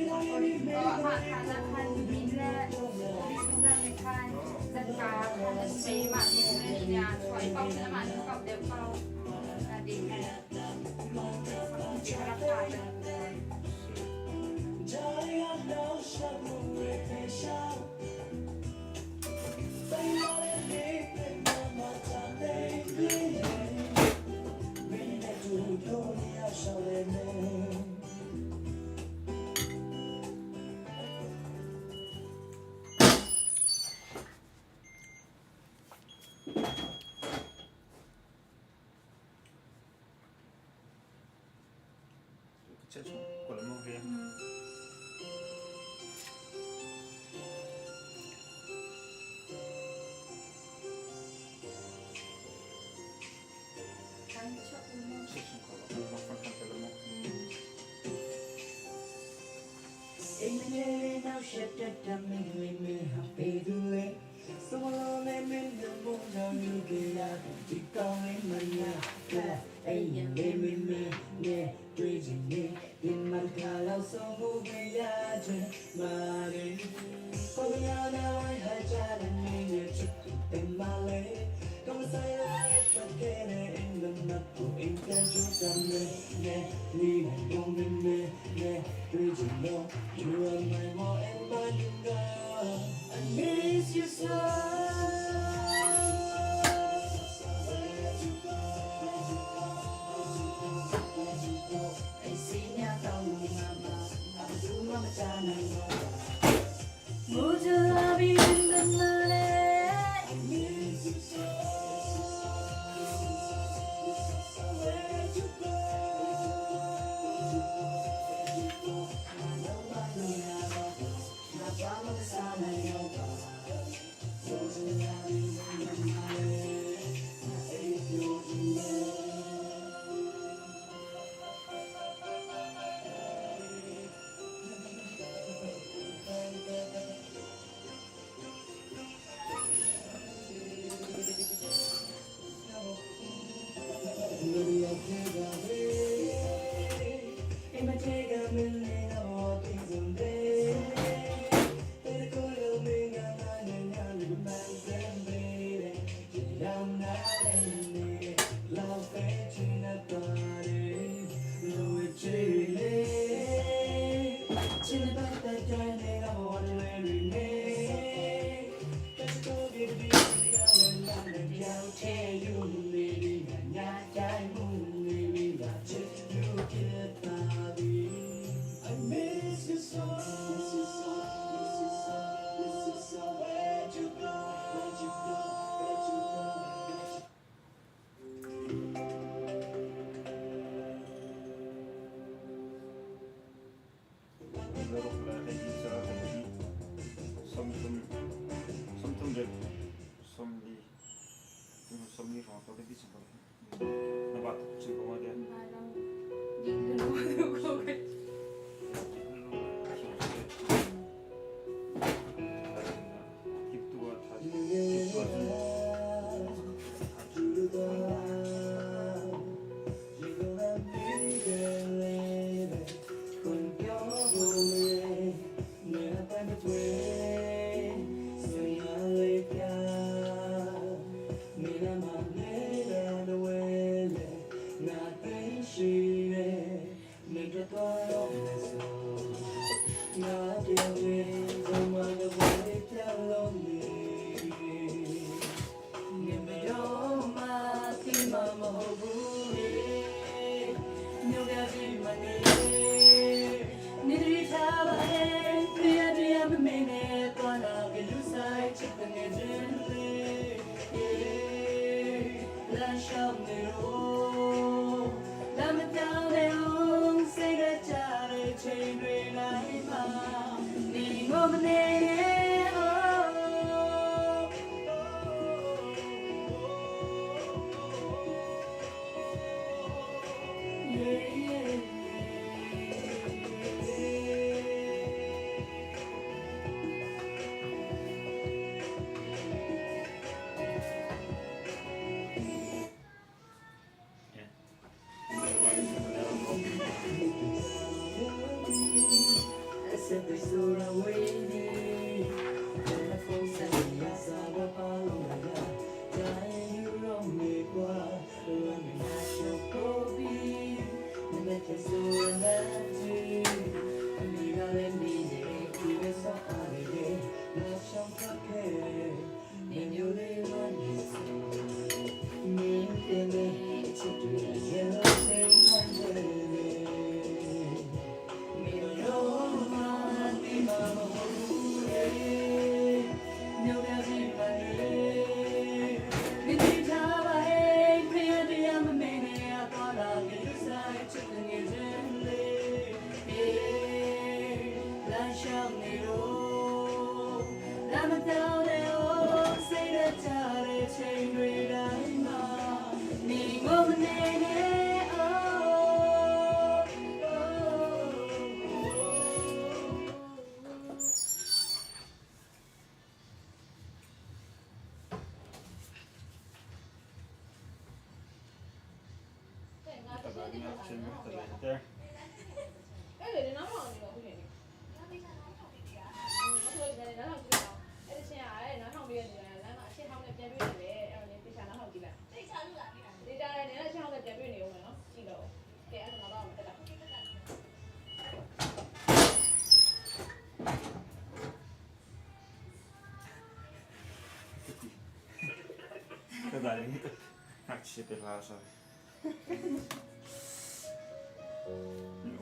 Ngakchia te hla sa.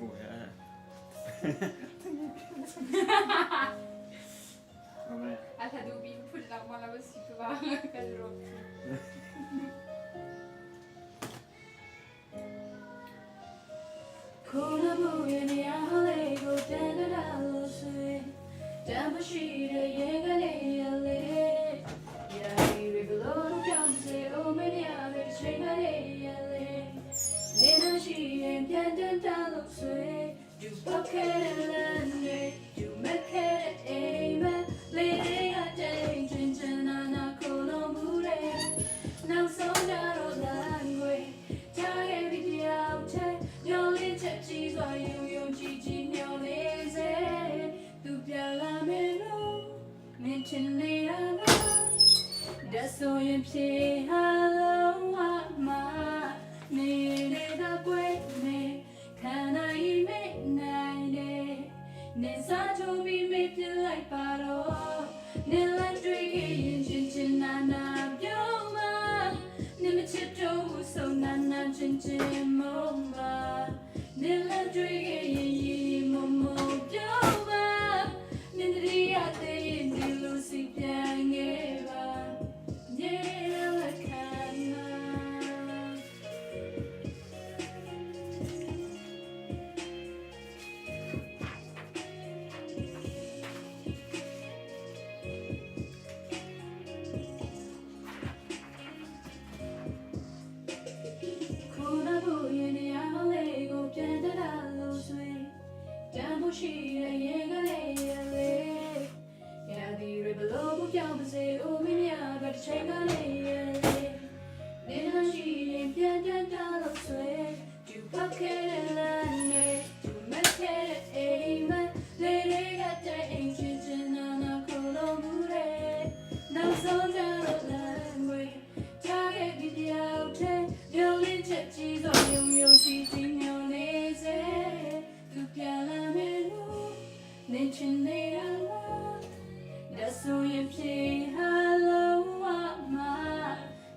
U he. A tha du bi phun lang ma la si tu ba kan ro. ခုနမှုရဲ့နေရာလေးကိုတန်တရာလို့ဆွေတမ်းမရှိတဲ့ရေကလေးရလေရာဒီရီဘလို့ပြောင်းစေအိုမင်းရတဲ့ချိန်ကလေးရလေနေမရှိရင်ပြန်တန်တလို့ဆွေဒူပေါက်ခဲ့တဲ့လမ်းတွေဒူမက်ခဲ့တဲ့အိမ်မက်လေးတွေကတိမ်ချင်ချင်နာနာခုလုံးမှုတွေနောက်ဆုံးကြတော့လမ်းတွေ ကြားခဲ့ပြီးတယောက်တည်းညှော်လင့်ချက်ကြီးစွာယုံယုံကြည်ကြည်ညှော်နေစေသူပြန်လာမယ်လို့မင်းချင်နေတာလားဒါဆိုရင်ဖြေဟာလုံးဝမနေနေတဲ့ကွယ်နေခံနိုင်မေ့နိုင်နေနေစားချိုးပြီးမေ့ပြလိုက်ပါတော့နေလက်တွေ့ရင်ချင်းချင်းနာနာပြောမှာ 你们切着无手难难真真梦吧，你来追个一一默默表吧，你的呀的你路西边给吧，你来看啊。 ခုနဘူးရင်နေရာလေးကိုပြန်တတာလို့ဆွေတမ်းဖို့ရှိတဲ့ရေကလေးရလေရာဒီရဘလို့ကိုပြောင်းပါစေအိုမင်းများပဲတစ်ချိန်ကလေးရလေနေလို့ရှိရင်ပြန်တတာလို့ဆွေဒူပတ်ခဲ့တဲ့လမ်းတွေဒူမက်ခဲ့တဲ့အိမ်မက်လေးတွေကတိုင်အိမ်ချင်းချင်းနာနာခုလုံးမှုတွေနောက်ဆုံးကြတော့လမ်းတွေ ကြားခဲ့ပြီးတယောက်တည်းညှို့လင်းချက်ကြီးစွာယုံယုံကြည်ကြည်ညှို့နေစေသူပြန်လာမယ်လို့နေချင်နေတာလားဒါဆိုရင်ဖြေဟာလုံးဝမ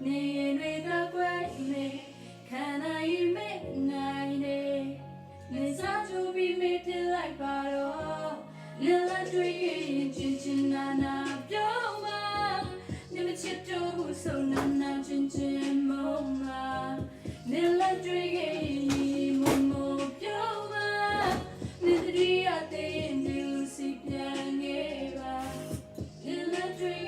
နေရင်တွေကကွယ်နေခံနိုင်မေ့နိုင်နေနေစားချိုးပြီးမေ့ပြလိုက်ပါတော့နေလက်တွေ့ရင်ချင်းချင်းနာနာပြောမှာ 你们切着无手难难真真梦啊，你来追给你默默表啊，你的呀的你路西边给吧，你来追。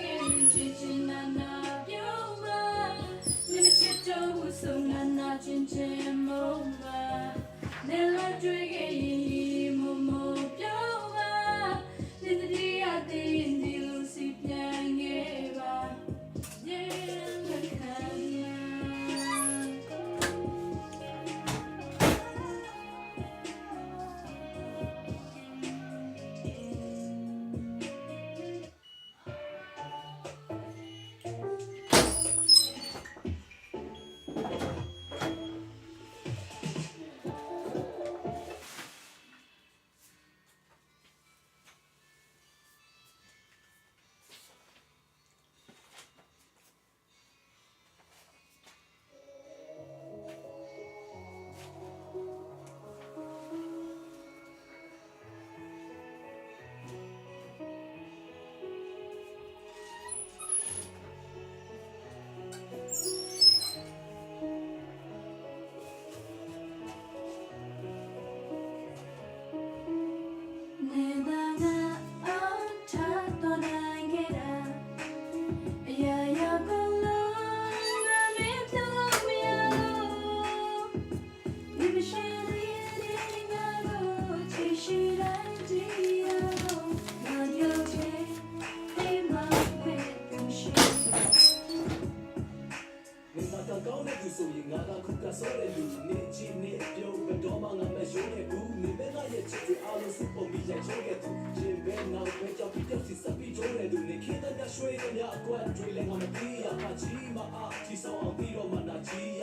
ရွှေရအကွက်တွေလည်းငါမသိရပါကြီးမအားချီဆောင်အောင်ပြီးတော့မှနာကြီးရ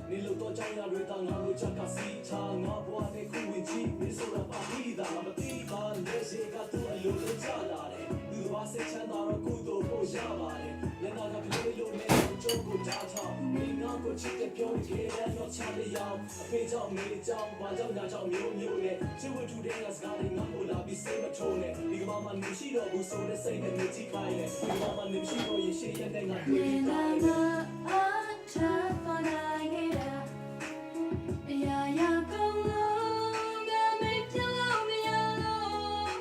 နေလို့တော့ကြောင်ရတွေတော့ငါတို့ချက်ကစီချာငါဘွားနဲ့ခုဝင်ကြီးမင်းဆိုတာပါပြီးတာငါမသိပါနဲ့ရှိကသူ့အလိုလိုချလာတယ်သူတော်စိတ်ချမ်းသာတော့ကုသိုလ်ပို့ရပါတယ်ညနာကကလေးလိုနဲ့ကြုံကိုတားထောင်မင်းငါကိုချစ်တဲ့ပြောနေခဲ့တဲ့တော့ချတဲ့ရောင်အဖေကြောင့်မေကြောင့်ဘာကြောင့်ညာကြောင့်မျိုးမျိုးနဲ့ချစ်ဝတ္ထုတဲ့ကစကားတွေငါ့ကိုလာပြီးစိတ်မထိုးနဲ့ဒီကဘာမှမရှိတော့ဘူးဆိုတဲ့စိတ်နဲ့နေကြည့်ခိုင်းနဲ့ဒီကဘာမှမရှိတော့ရင်ရှေ့ရက်တဲ့ငါတွေ့ နေ ပြီး လာ သား မအားထားပေါ်နိုင်ခဲ့တာအရာရာကုန်လုံးငါမေ့ပြလို့မရလို့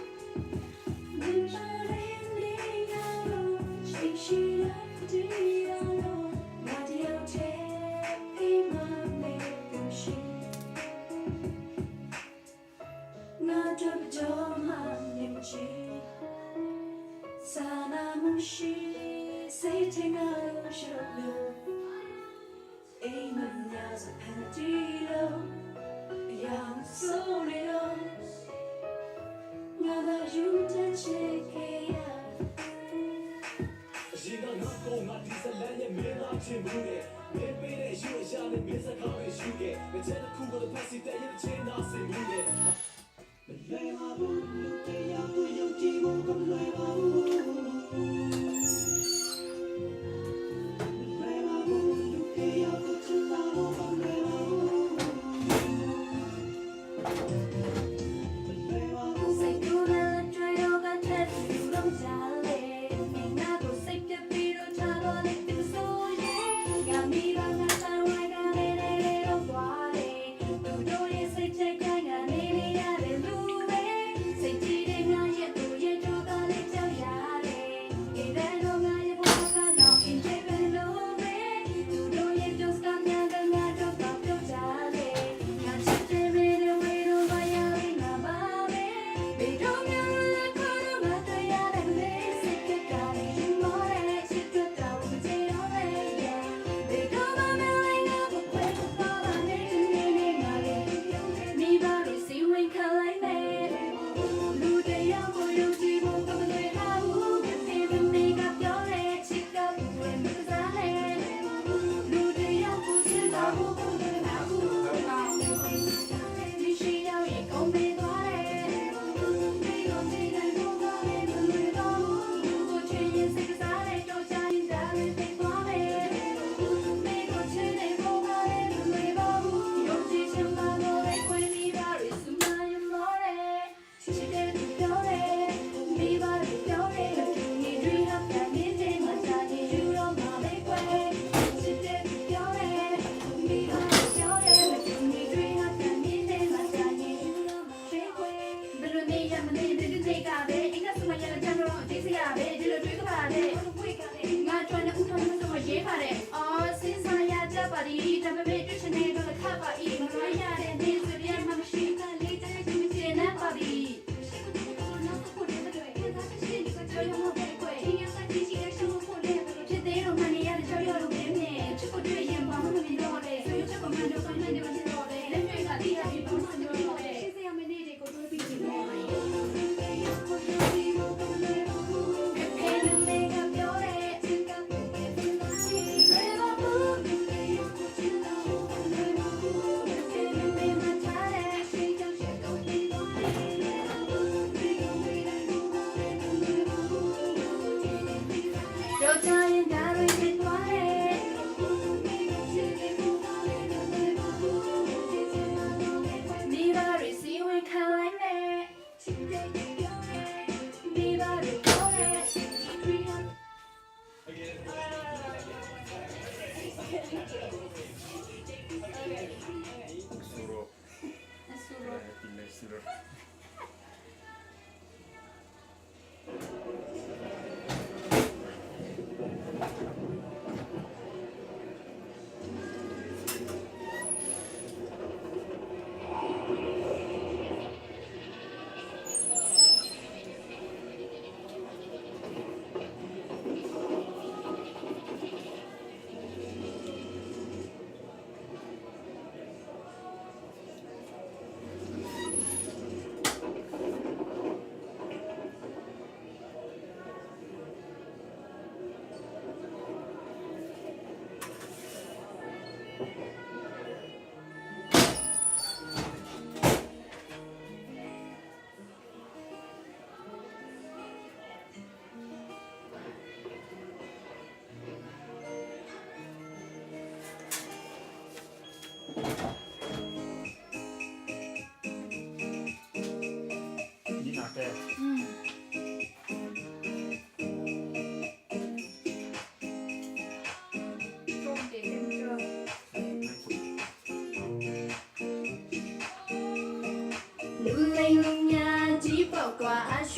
မင်းမရင်းနေရလို့ရှိရှိရတည်ရလို့ငါတယောက်တည်းအိမ်မှာနေသူရှိငါတို့ကြောမှနေမချီစာနာမှုရှိစိတ်ထင်ကလို့ရှုပ်လို့အိမ်မများစဖန်တီလို့အယောင်ဆိုးနေတော့ငါသာယူတဲ့ချစ်ခဲ့ရ အရင်ကငါကောင်ငါဒီဇလန်ရဲ့မင်းသားချင်းဘူးတဲ့မင်းပေးတဲ့ယူအရာနဲ့မင်းစကားတွေယူခဲ့မချဲတစ်ခုကလည်းဖက်စီတဲ့ရဲ့ချင်းနာစင်ဘူးတဲ့ မလွယ်ပါဘူးလူတရားကိုယုံကြည်ဖို့ကမလွယ်ပါဘူးမလွယ်ပါဘူးလူတရားကိုချစ်တာဖို့ကမလွယ်ပါဘူးမလွယ်ပါဘူး စိတ်ကူးနဲ့တွေ့တော့ကထက်သူလုံးကြလေမင်းငါကိုစိတ်ပြပြီးတော့ထားတော့လေဒီဆိုရင်ငါမိပါငါတန်ဝိုင်းကနေနေတော့သွားတယ်သူတို့ရဲ့စိတ်ချက်ကငါနေနေရတယ်လူပဲစိတ်ကြည်တဲ့ငါရဲ့သူရဲ့တို့ကလေးကြောက်ရ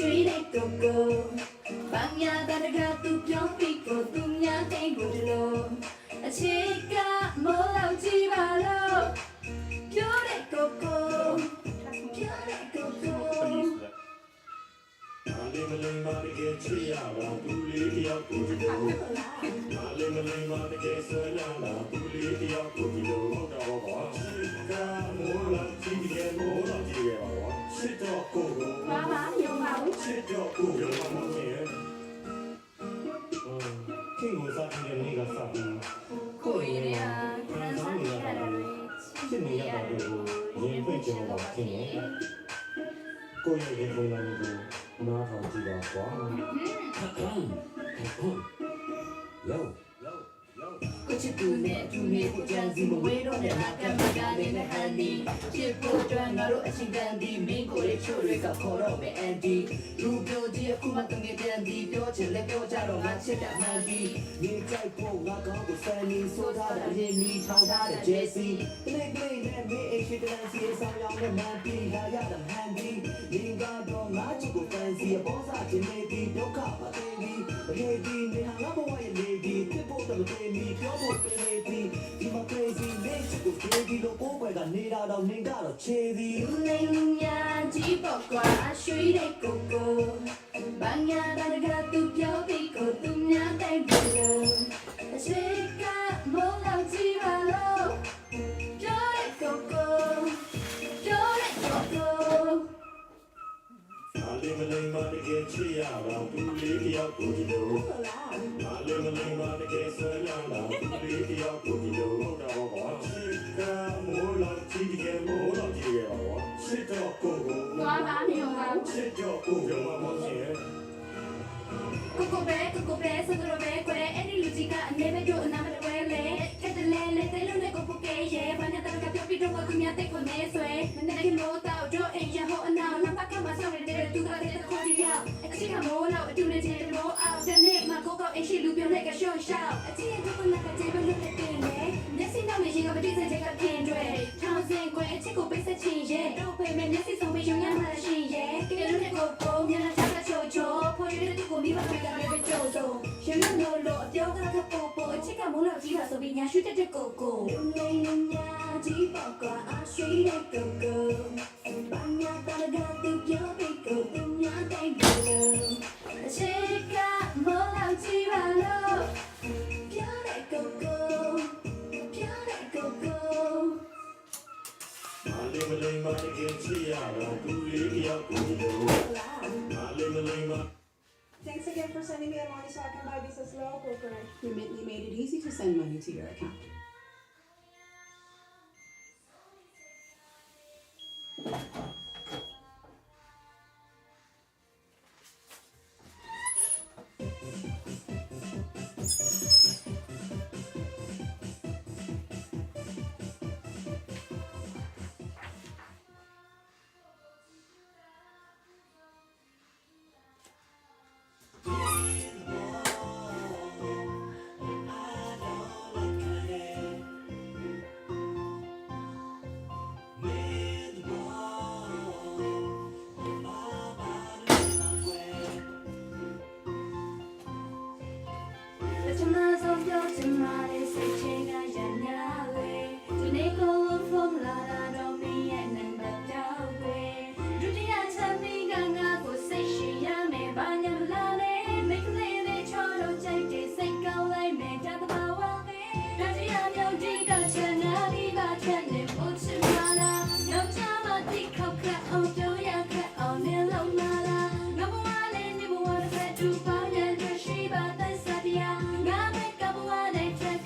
ရွှေတဲ့ကိုကိုဘာညာတရကသူပြောပြီးကိုသူများတဲ့ကိုတလို့အချစ်ကမောလောက်ကြည့်ပါလို့ပြောတဲ့ကိုကိုပြောတဲ့ကိုကို ပလီဆိုတဲ့ မလေးမလေးမတကယ်ချစ်ရတာသူလေးတယောက်ကိုဒီလိုမလေးမလေးမတကယ်ဆွဲလာတာသူလေးတယောက်ကိုဒီလိုဟုတ်တော့ပါချစ်ကမိုးလာကြည့်တယ်မိုးလာကြည့်ရပါတော့ချစ်တော့ကိုကို ဘာမှမယုံပါဘူး ချစ်တော့ကိုကိုမမရဲ့ခင်ကိုစားတဲ့နေ့ကစပြီး ကိုရီးယား ခံစားနေရတာတွေချစ်နေရတာတွေကိုရင်ဖွင့်ကြတော့ခင်ရဲ့ကိုယ့်ရဲ့ရင်ပုံစံကိုနားထောင်ကြည့်ပါကွာ ယောကိုချစ်သူနဲ့အတူနေကိုကြံစီမဝေးတော့နဲ့ငါကမကနေနဲ့ဟန်နီချစ်ဖို့အတွက်ငါတို့အချင်းကန်ဒီမင်းကိုရဲ့ချို့တွေကခေါ်တော့မယ်အန်ဒီလူပြောကြည့်အခုမှတငယ်ပြန်ဒီပြောချင်လဲပြောကြတော့ငါချစ်တာမှန်ဒီ နေကြိုက်ဖို့ငါကောင်းကိုစံနေဆိုထားတာရင်မီထောင်ထားတဲ့ဂျက်စီတနေ့ကလေးနဲ့မေးအိရှိတန်စီဆောင်ရောင်းတဲ့မန်တီလာရတဲ့ဟန်ဒီလင်ကတော့ငါချစ်ကိုဖန်စီအပေါ်စားခြင်းနေဒီဒုက္ခမသိဘူးဘေဘီနေဟာငါဘဝရဲ့လေဒီဖြစ်ဖို့တမသိမီပြောဖို့ပင်နေဒီဒီမှာ crazy နေချစ်ကို baby လို့ကိုယ်ွယ်ကနေတာတော့နင်ကတော့ချေသည် လူလိမ်လူညာကြီးပေါ့ကွာရွှေတဲ့ကိုကိုဘာညာတရကသူပြောပြီးကိုသူများတဲ့ကိုလို့အချစ်ကမောလောက်ကြည့်ပါလို့ပြောတဲ့ကိုကိုပြောတဲ့ကိုကို မလေးမလေးမတကယ်ချစ်ရတာသူလေးတယောက်ကိုဒီလိုမလေးမလေးမတကယ်ဆွဲလာတာသူလေးတယောက်ကိုဒီလိုဟုတ်တော့ပါချစ်ကမိုးလာကြည့်တယ်မိုးလာကြည့်ရပါတော့ချစ်တော့ကိုကို ဘာမှမယုံပါဘူး ချစ်တော့ကိုကိုမမရဲ့ ကိုကိုပဲကိုကိုပဲစတော်ပဲကွယ်အဲ့ဒီလူကြီးကအနေပဲတို့အနာမတဝဲလေခက်တလဲလဲတဲလုံးနဲ့ကိုပုတ်ကဲရဲ့ဘာနဲ့တရကပြောပြီးတော့ကသူများတဲ့ကိုနေဆွဲမနေ့ကမိုးတော့တို့အိမ်ရဟိုအနာလမ်းပကမှာဆောင်းနေတဲ့သူကတဲ့ခေါ်တီရောက်အချစ်ကမိုးတော့အတူနေချင်းမိုးအောင်တနေ့မှကိုကောက်အိမ်ရှိလူပြောလိုက်ကရှော့ရှောက်အချစ်ရဲ့ကိုကလက်ကကျေပဲလို့တဲ့တင်လေမျက်စိနောက်နေရင်ကပတိစချက်ကပြင်းတွေထောင်စင်ခွဲအချစ်ကိုပိတ်ဆက်ချင်ရဲ့တို့ဖေမဲ့မျက်စိဆုံးပြီးရုံရမှရှင်ရဲ့တကယ်လို့ကိုကိုမျက်နှာချချိုချိုဖော်ရတဲ့သူကိုမိဘတွေကလည်းပဲကြိုးဆုံးရှင်မလို့လို့အပြောကကပို့ပို့အချစ်ကမိုးလောက်ကြီးပါဆိုပြီးညာရှုတတ်တဲ့ကိုကိုလူလိမ်လူညာကြီးပေါ့ကွာအရှိတဲ့ကိုကိုဘာညာတရကသူပြောပြီးကိုသူများတဲ့ကိုလို့အချစ်ကမိုးလောက်ကြီးပါလို့ပြောတဲ့ကိုကိုပြောတဲ့ကိုကို မလေးမလေးမတကယ်ချစ်ရတာသူလေးတယောက်ကိုဒီလိုမလေးမလေးမ Thanks again for sending me the money so I can buy this slow cooker. Remitly made it easy to send money to your account. ပထမဆုံးပြောချင်ပါတယ်စိတ်ချင်းကရညာလေဒီနေ့ကိုလို့ဖုန်းလာတာတော့မင်းရဲ့နံပါတ်တော့ပဲဒုတိယချက်မင်းကငါ့ကိုစိတ်ရှိရမယ်ဘာညာမလာနဲ့မိတ်ကလေးလေးချောတော့ကြိုက်တယ်စိတ်ကောင်းလိုက်မယ်ဒါတဘာဝပဲဒါကြရမြောက်ဒီကချန်နာဒီပါချက်နေပို့ချင်ပါလားယောက်ျားမတိခောက်ခက်အောင်ပြောရခက်အောင်နေလုံးလာလားငါဘဝလေးနေဘဝတစ်ဖက်တူပေါင်းရန်အတွက်ရှိပါသက်စတရားငါဘက်ကဘဝနဲ့ချက်က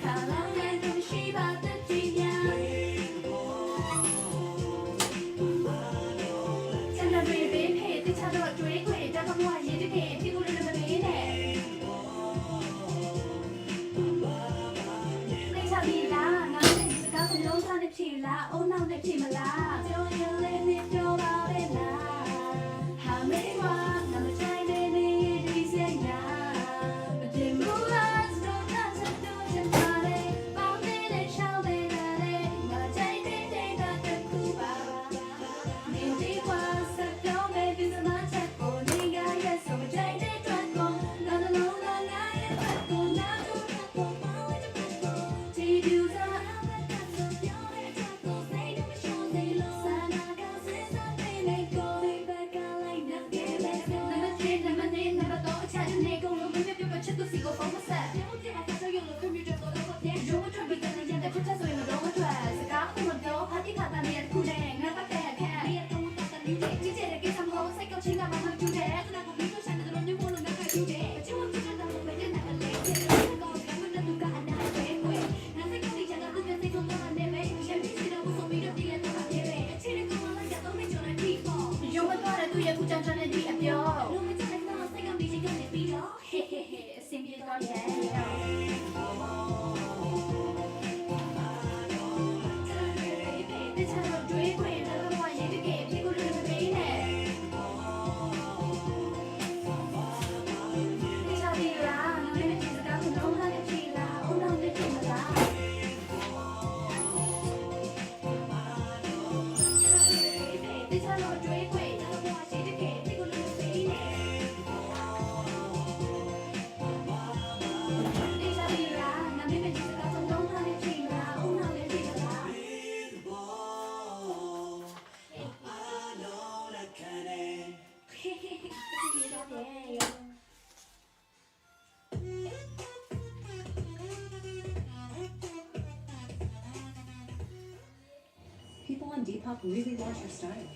People on Depop really want your style.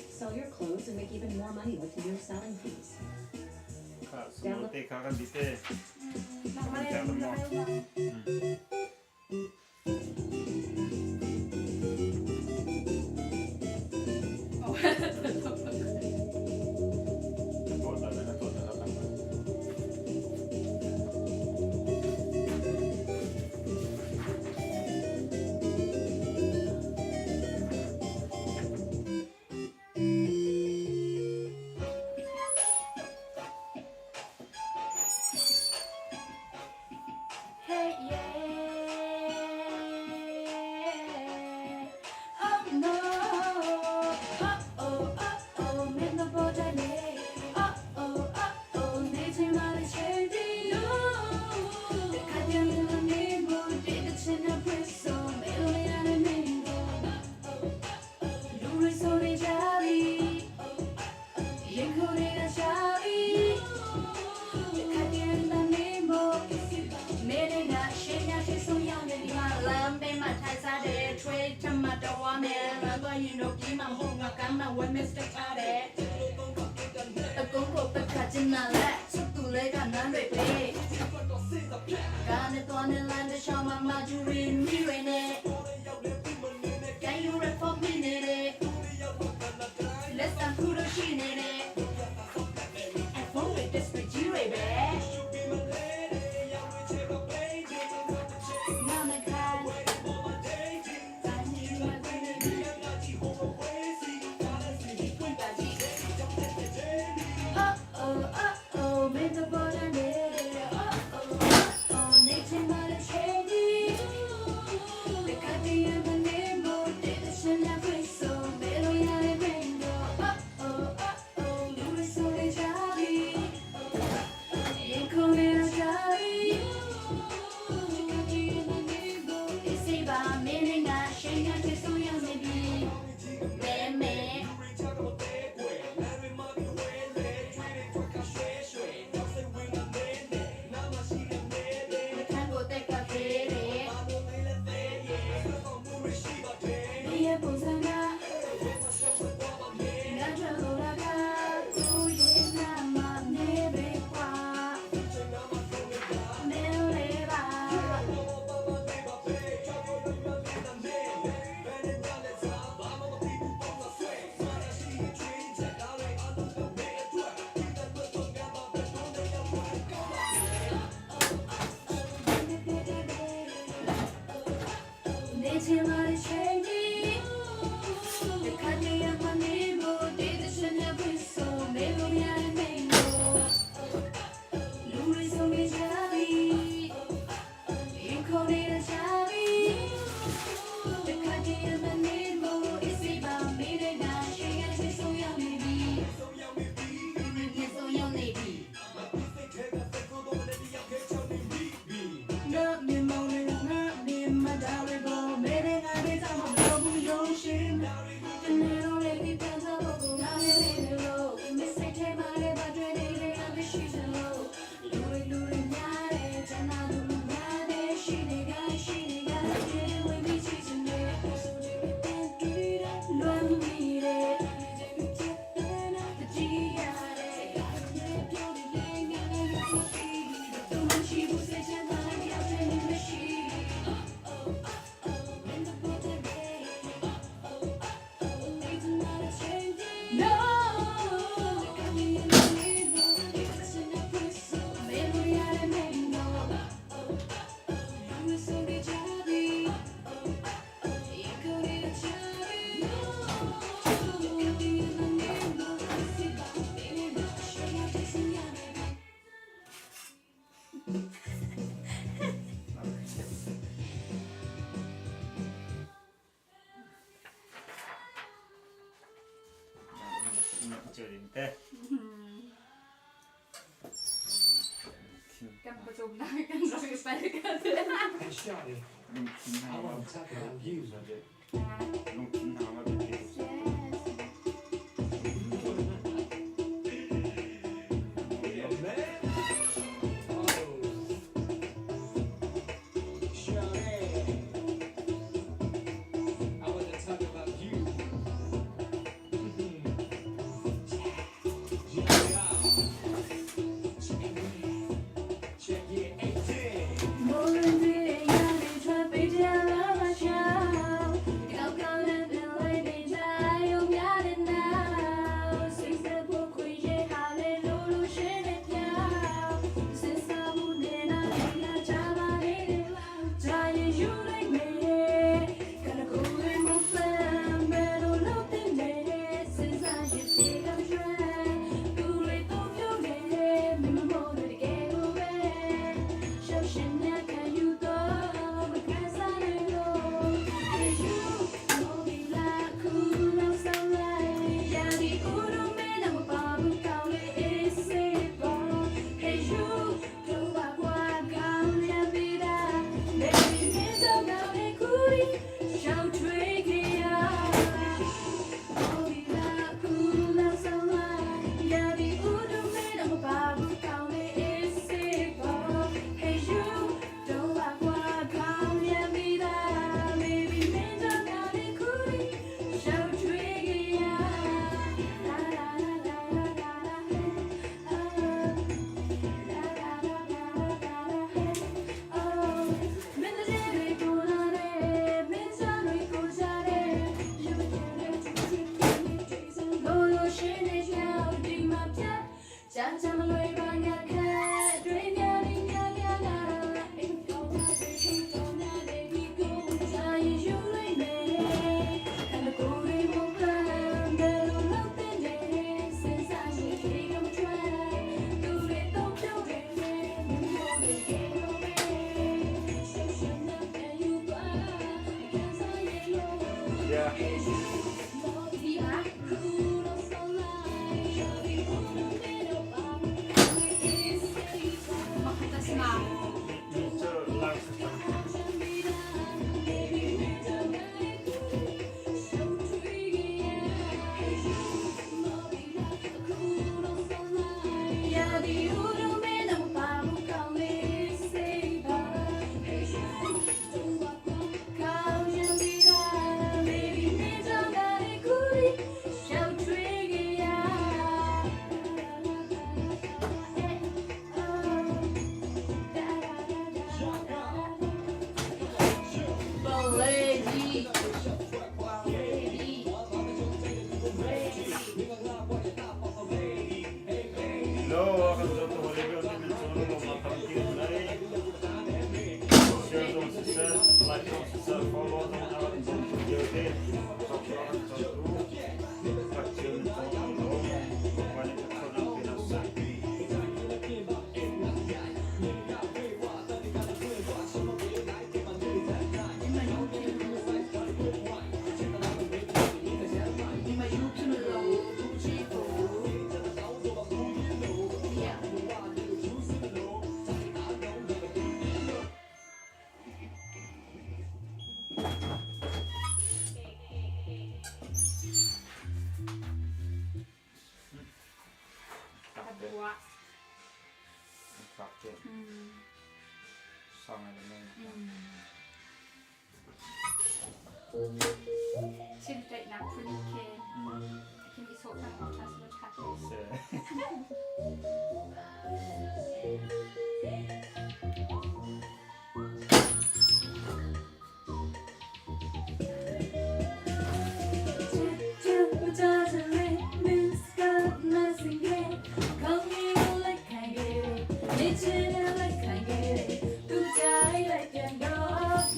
Sell your clothes and make even more money with no selling fees. Kha sunu te kha kan di te. Hey yeah. Oh no. Oh oh oh oh မင်းတို့ပေါ်တယ်လေ Oh oh oh oh နေချင်မှလည်းချိန်ဒီလို့တခါတည်းလည်းနေမှုတဲ့တဲ့ချင်တဲ့ preso မေလိုရတဲ့မင်းကိုလူတွေဆိုနေကြပြီရင်ခုန်နေတာရှာပြီတခါတည်းလည်းနေမှု မေနေကရှင်းရရှိဆုံးရောက်နေဒီမှာလမ်းဘေးမှာထိုင်စားတဲ့ထွေးထမတော်ဝါမယ်လမ်းသွားရင်တော့ပြီးမှဟုတ်ငါကမ်းမဝဲမစ်တက်ချတဲ့အကုန်းကိုပက်ကချင်နာလက်စုတူလေးကနန်းတွေပေးကားနဲ့တော်နဲ့လမ်းတစ်လျှောက်မှာမာဂျူရီမီတွေနဲ့ Can you rap for me နေတဲ့ Let's dance ခုလို့ရှိနေတဲ့ iPhone တွေ display ကြီးတွေပဲ နာမခါ Oh oh oh oh မင်းတို့ပေါ်တဲ့နေ Oh oh oh oh နေချင်မှလည်းချိန်ဒီတခါတည်းရမနေမို့တဲ့ရှင်နဲ့ပြေဆုံးမေလိုရတဲ့မင်းတို့ Oh oh oh oh လူတွေဆိုနေကြပြီရင်ခုန်နေတာရှာပြီတခါတည်းရမနေမို့အစိပါမင်းနဲ့ငါရှင်ကပြေဆုံးရနေပြီမဲမဲ ခန်းကိုတက်ကသေးတယ်ဒီရဲ့ပုံစံကငါတို့လိုလာကကိုရင်နာမနေပဲကွာမဲလေးပါနေချင်မှလည်းချိန်ကြီးတခါတည်းရမနေမို့ဒီတဲ့ရှင်နဲ့ပြေဆုံးမေလို့ရတဲ့မိန်ကိုလူတွေဆုံးနေကြပြီရင်ခုန်နေတာရှာပြီတခါတည်းရမနေမို့အစ်ပါမင်းနဲ့ငါရှင်ရချေဆုံးရောက်နေပြီရေဆုံးရောက်နေပြီ ငါမြင်မောင်နေငါမြင်မတားတွေပေါ်မဲတဲ့ငါ cio ding te. Kan pawcawmnak kan rak i pal ka te. Hey Shawty, Lungthin I hna wanna talk about you. Lungthin hna ma biapi. Yes. Yeah, man. Oh, Shawty, I wanna talk about you. Yeah, check it, check it, 18. 无论对呀对错，被这了么笑，高高的的来对在有များ的闹，随色破溃也好嘞，路路是的飘，身上无奈那里那扎巴里的老，扎也有来没，看那苦的木分，没路路的没，身上是铁钢砖，独立都有没，没么么的给我呗。小心那看有多，我看上来咯。Hey you，我比拉苦老上来，呀你乌鲁没那么把不高嘞，一岁吧。Hey you，头发挂高两比大，baby 别走高的苦力，小吹给呀。我比拉苦老上来，呀你乌鲁没那么把不高嘞，一岁吧。Hey you，头发挂高两比大，baby 别走高的苦力，小吹给呀。啦啦啦啦啦啦啦嘿，哦，啦啦啦啦啦啦嘿，哦，明天这里过来嘞，明天里过下嘞，什么天天出去罗罗是那条的马票，家家们来把牙开，对面的牙牙啦，一个那对一个那对一个，差一有来没，看到故意梦幻，没路路的你，身上是一个穿，独立都飘着没，没有给我没，小心那边有关，看上也有。 Di ba? Makatas na. Cu lak sa. Baledi. Ready. Ready. Lo kan zo to hole bi on min chung lo ma tam ti nai. Share zong siseh, like zong siseh, follow zong na kan zong tu dio te. Sok kan zo tu. Tak chiu min chung lo. Pa ni tak chon ang pinas. ဒီမှာယူဖြစ်မလို့ဘူးချီကို Yeah. Tabua. Fak che. Sang ale men. Sil deit na phun ke. Kin i so kan ta so chat. Se.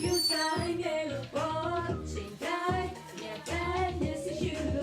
ယူဆိုင်မြဲလို့ပေါ်ချိန်တိုင်းမြတ်တိုင်းမျက်စိရှိလို့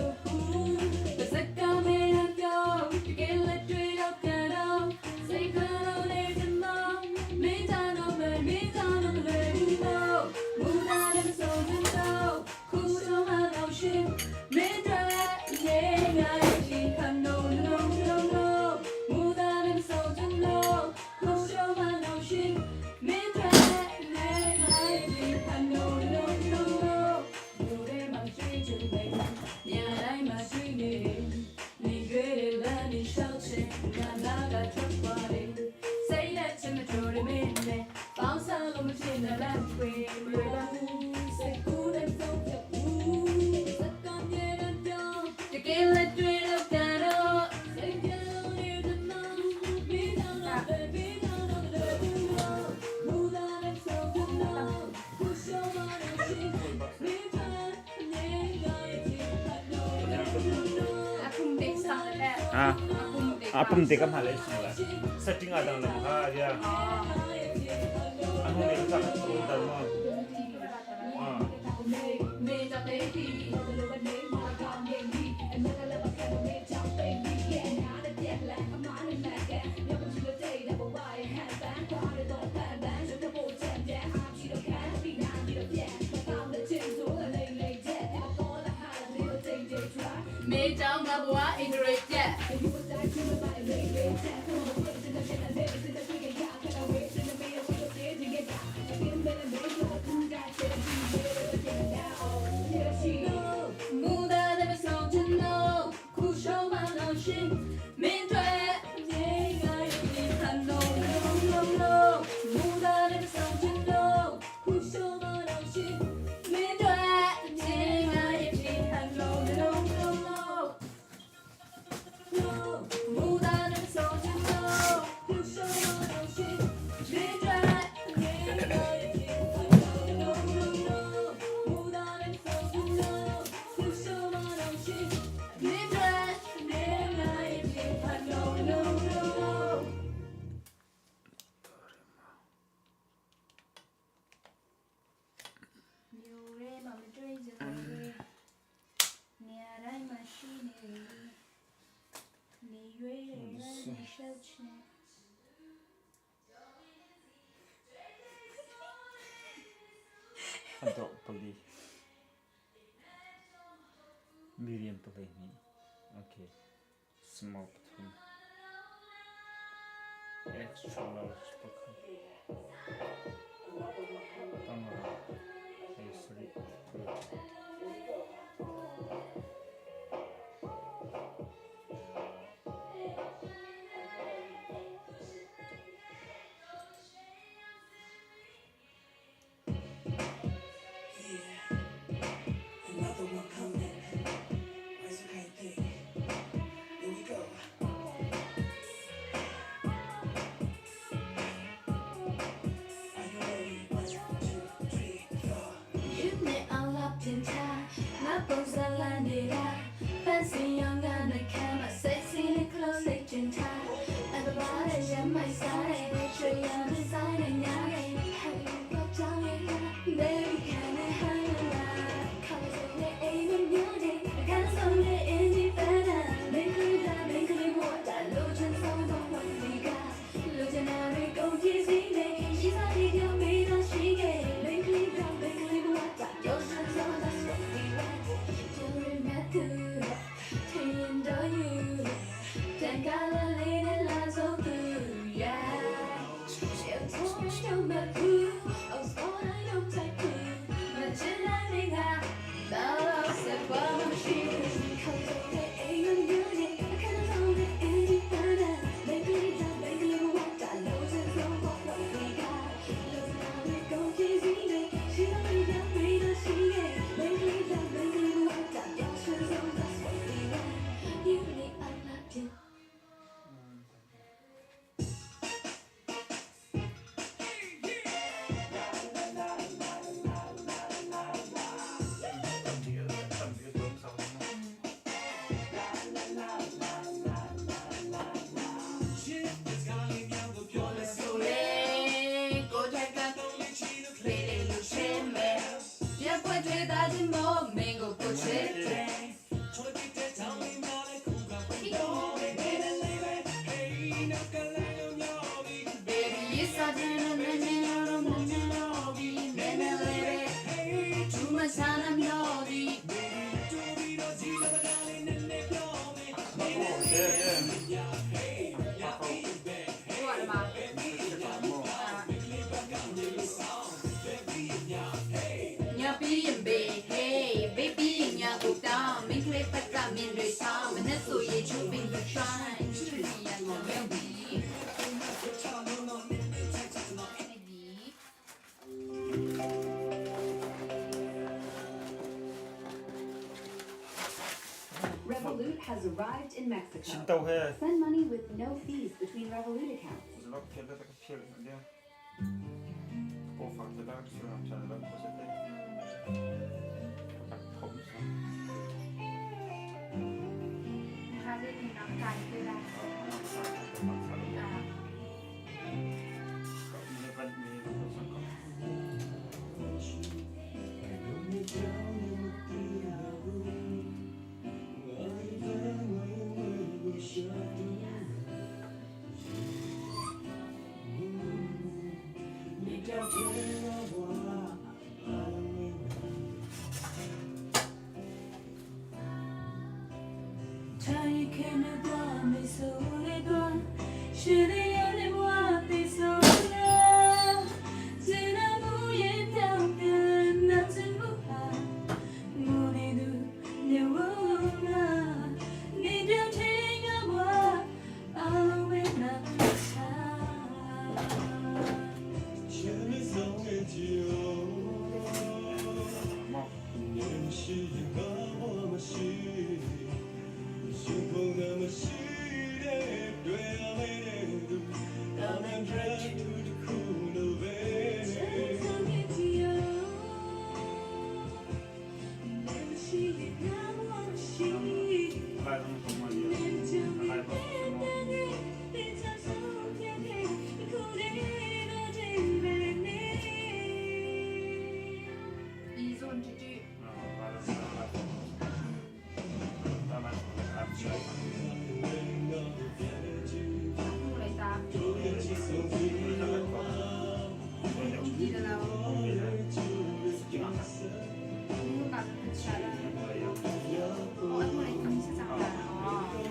Ah. A pum te ka ma le sung la. Setting a dang lam ha ya. Anu ne ka ka dal ma. Ah. မေကြောင့်ငါဘဝအင်္ဂရိပြက်မူဒါနဲ့မဆောင်ချင်တော့ခုရှောင်းမတော့ရှင်မင်းတွေနေငါရဲ့ဒီဟန်တော့လုံးလုံးလုံးမူဒါနဲ့မဆောင်ချင်တော့ခုရှောင်းမတော့ရှင်မင်းတွေနေငါရဲ့ဒီဟန်တော့လုံးလုံးလုံး 牡丹的手指头，不说我都心，你转你的眼睛，no no no。牡丹的手指头，不说我都心，你转你的眼睛，no no no。 မျိုးရဲမှာမတွေ့ကြဘူးနေရာတိုင်းမှာရှိနေတယ်နေရွေးတယ်နေရှောက်ချင် Adult pali. Medium pali ni. Okay. Small pathum. Extra large pakham. Tangara. Hey, sorry. Another one coming. Raise your hand thing. Here we go. Are you ready? One, two, three, four. ယူနေအောင်လာပြင်ချငါပုံစံလာနေတာဖန်စီရောင်ကနဲ့ခံမ sexy နဲ့ close စိတ်ကျင်ထားအပပါတဲ့ရမိုက်စားတဲ့ချွေရမဆိုင်တဲ့ညာရဲ့ Happy ကကြောင်းရဲ့ Baby can I have your love ခေါင်းစုံနဲ့အိမ်မမျိုးတဲ့အခန်းဆောင်နဲ့အင်ဂျီဖန်တာ Make me that make me want တာလိုချင်ဆုံးတော့ဝင်ဒီကလိုချင်တာတွေကုန်ပြည့်စည်နေရှိစားတဲ့ကြောင့်မေးတော့ရှိခဲ့ Make me that make me want တာပြောစမ်းဆုံး That's what we want ကျွန်တော်မြတ်သူထင်တော့ you တန်ကားလေးနဲ့လာဆုံးသူ yeah You need I love you. ကိုထိုက်ကလေးလေးလူရှင်းမယ်ရက်ွက်တွေသားချင်းမို့မင်းကိုကိုချစ်တယ် Baby ရေးစားတဲ့နဲ့နဲ့နဲ့တော့မင်းတော့ဒီနဲ့နဲ့လေးပဲသူမဆာနမျောဒီ Oh, yeah, yeah. ဟိုကဒီမှာ ညာပြီးရင်ဘေး hey baby ညာကိုတောင်းမင်းကလေးပတ်ကမင်းတွေဆောင်မနဲ့ဆိုရင်ချူပင်ရ shine ချူပင်ရတော့မြောက်ပြီ Revolut has arrived in Mexico. Chin tau he. Send money with no fees between Revolut accounts. Lok phial la tak phial dia. Po fak la tak phial chan la po se te. Tak phom sa. ခါလေးနေတော့ခါ kai te la. I zawn ṭiṭi. Hnu lei ta. Ti la lo. Nu ka kan chia la. Oh, an hnu lei kan si cang la. Oh.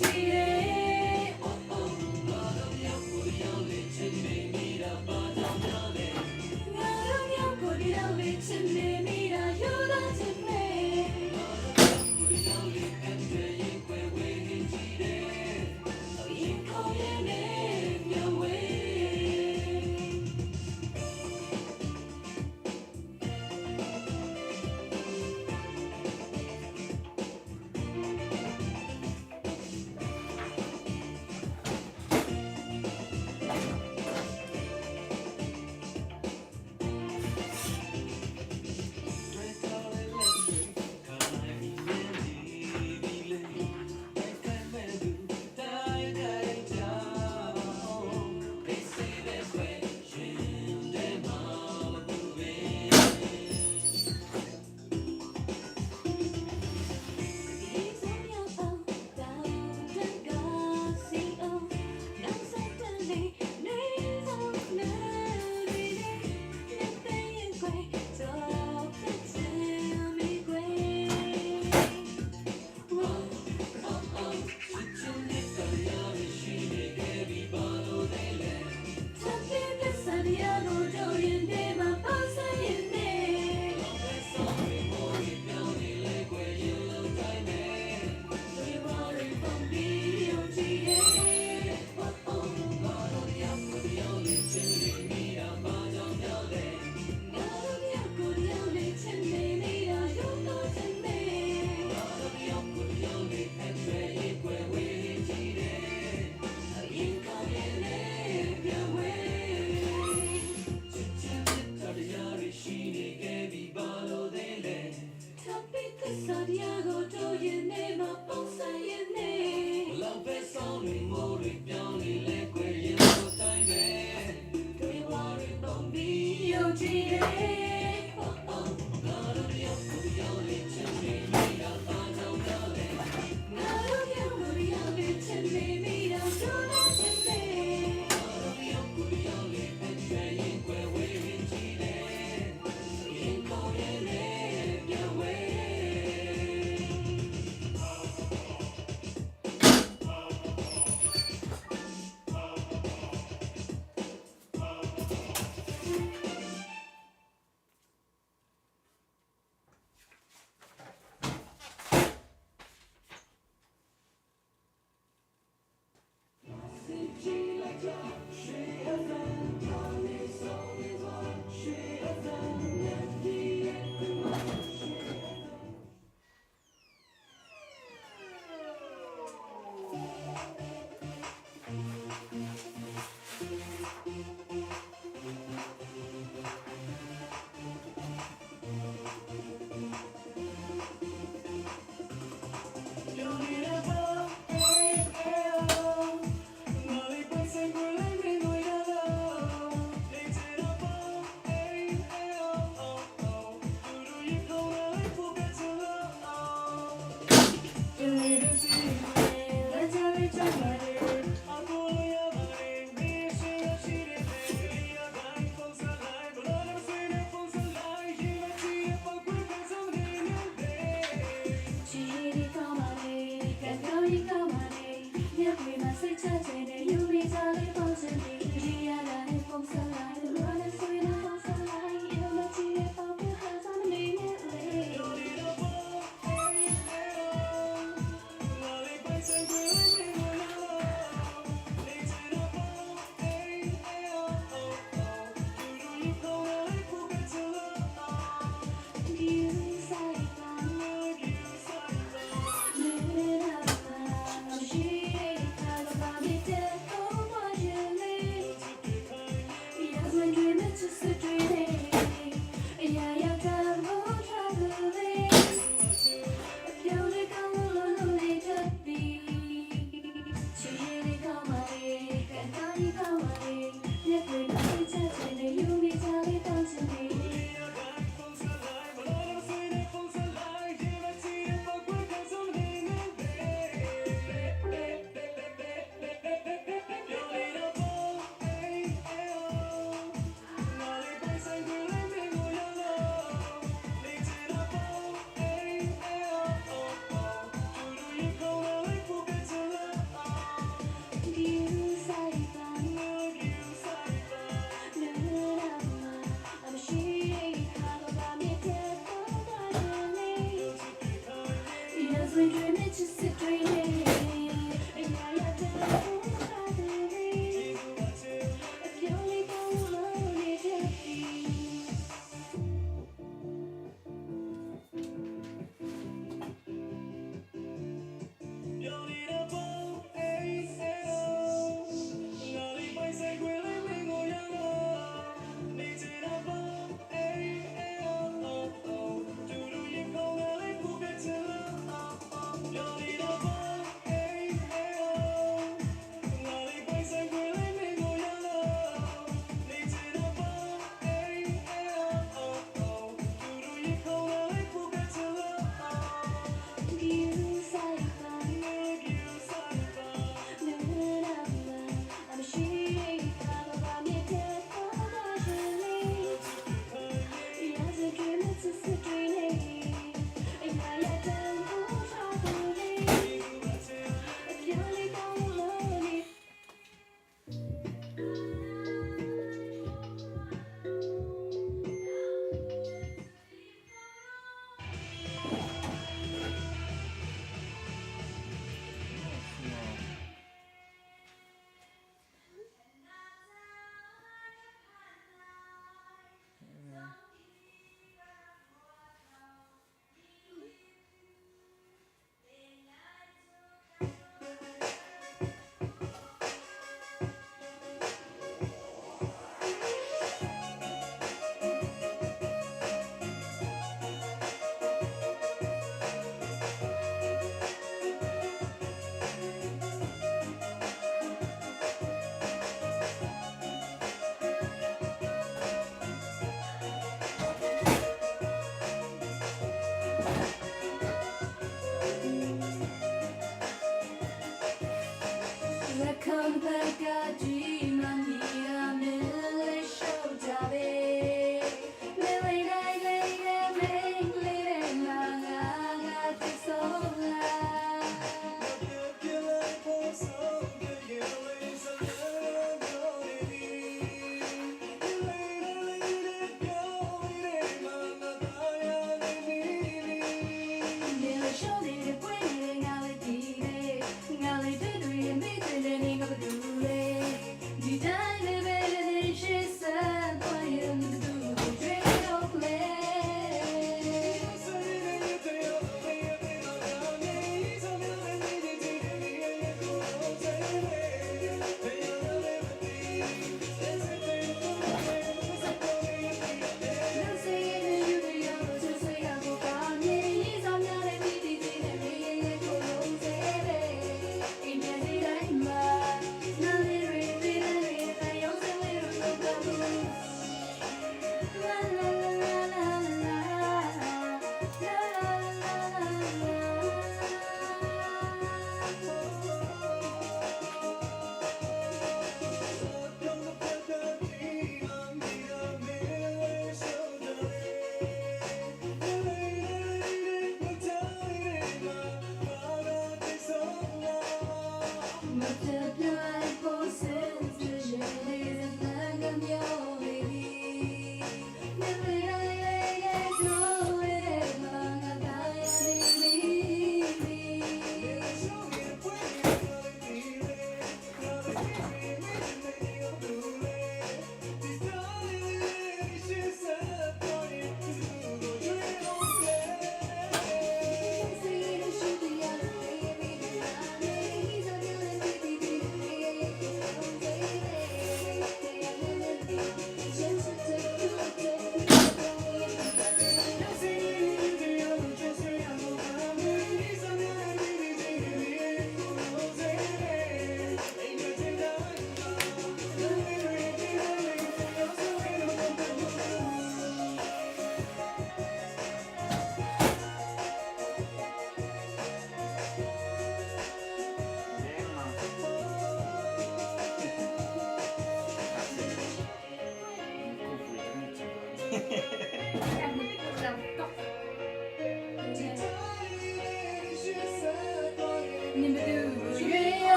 ကြည်တယ် ငါတို့မြောက်ကိုဒီတော့လေးချင်နေမိတာယူတာချင်မေရင်ခေါ်ရနေမြဝေး Thank you.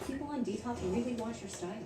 People on Depop really want your style.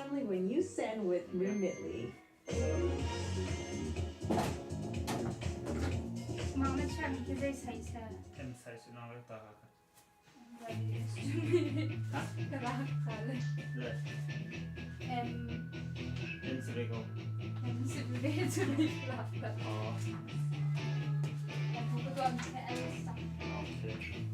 family when you send with Remitly. Mang na chiahmi khi zei size he? M size na rak ta ka. Ka rak kal. Le. M. M si ve ko. M si ve cu ni la. Oh. M ko tuan ke L sak. Okay.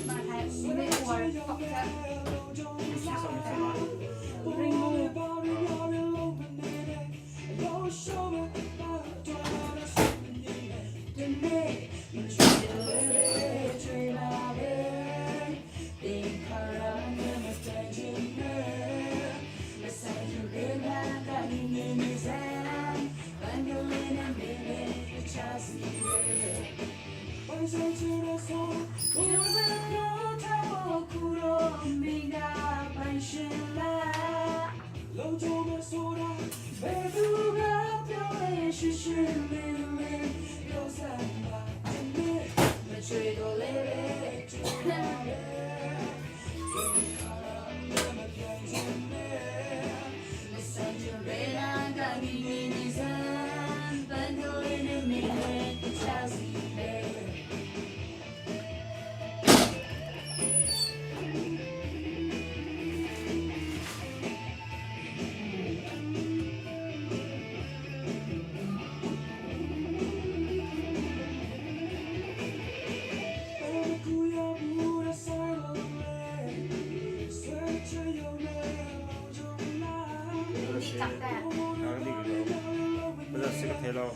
Mah hai ni uar bak ca. Si som si ma. Ni tak ta. Ka di ko. Ba si ka the lo.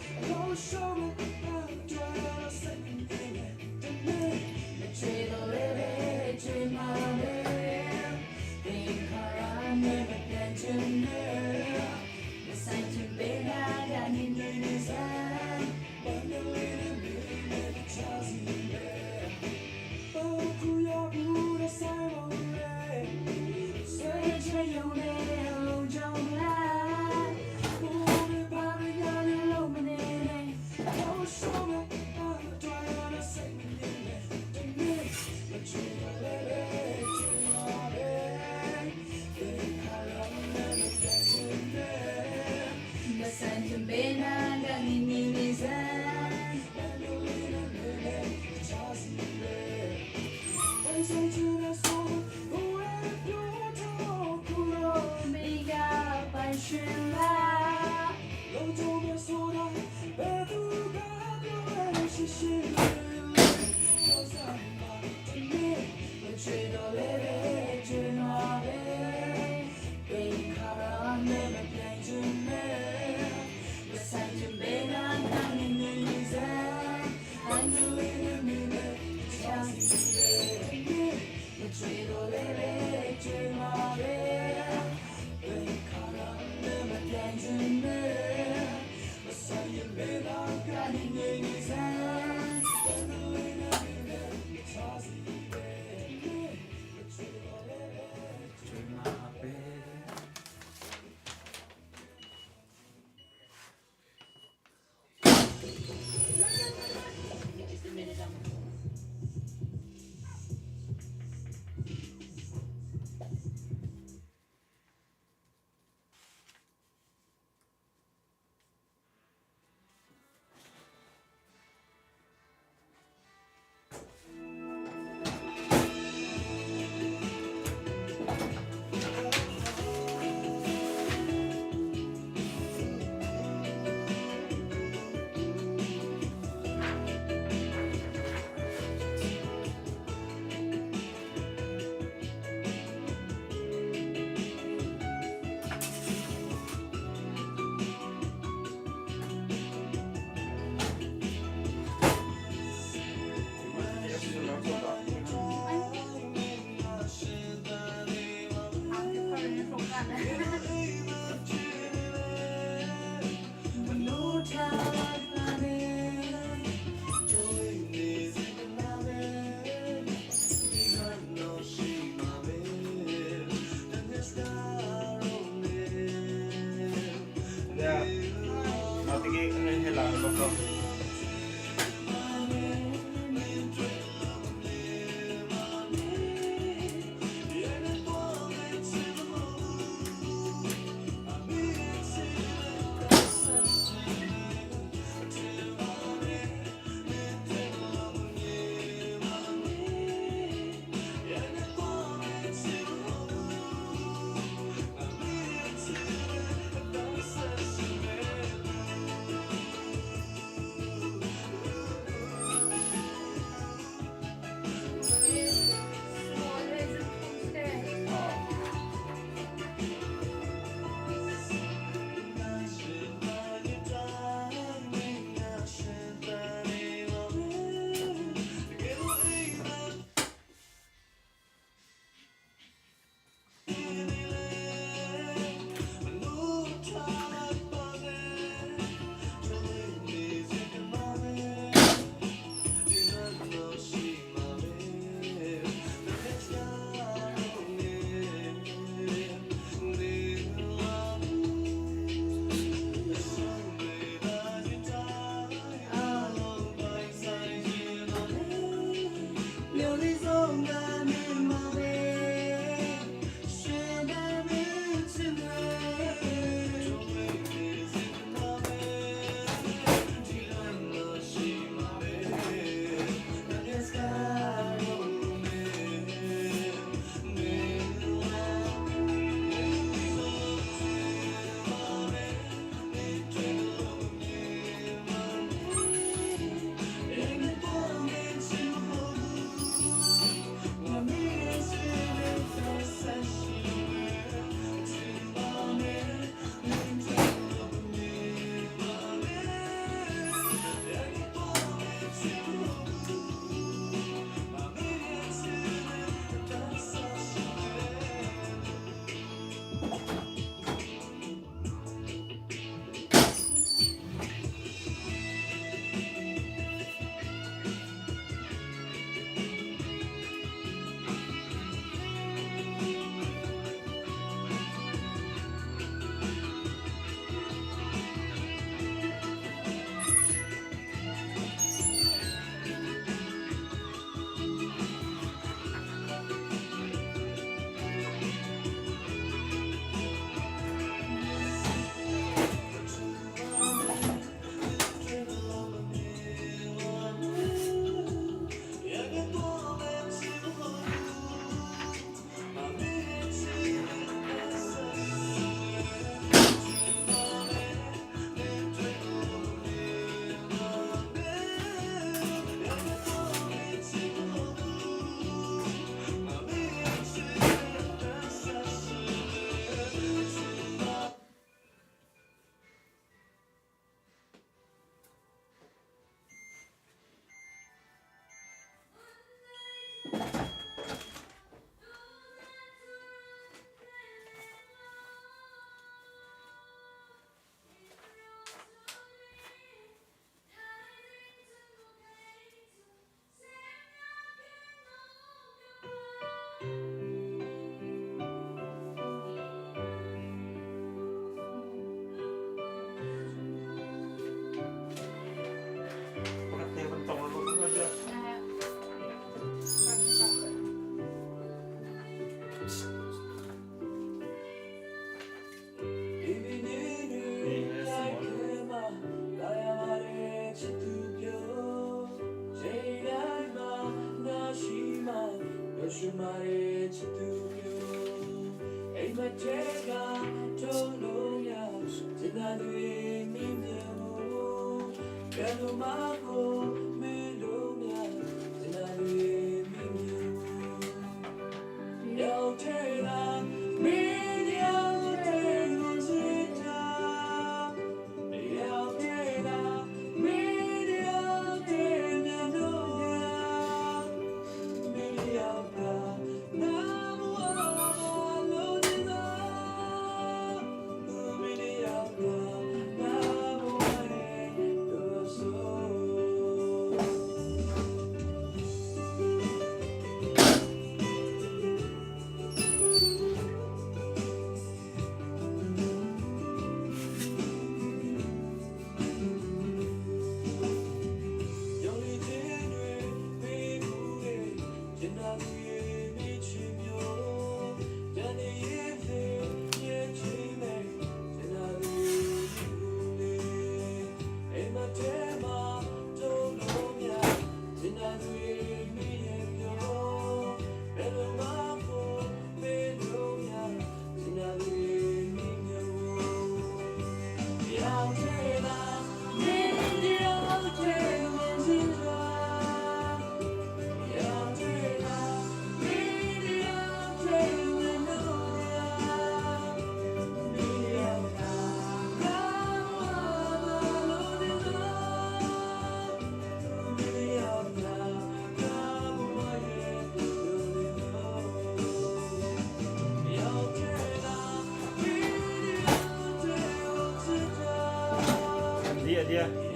Dia dia.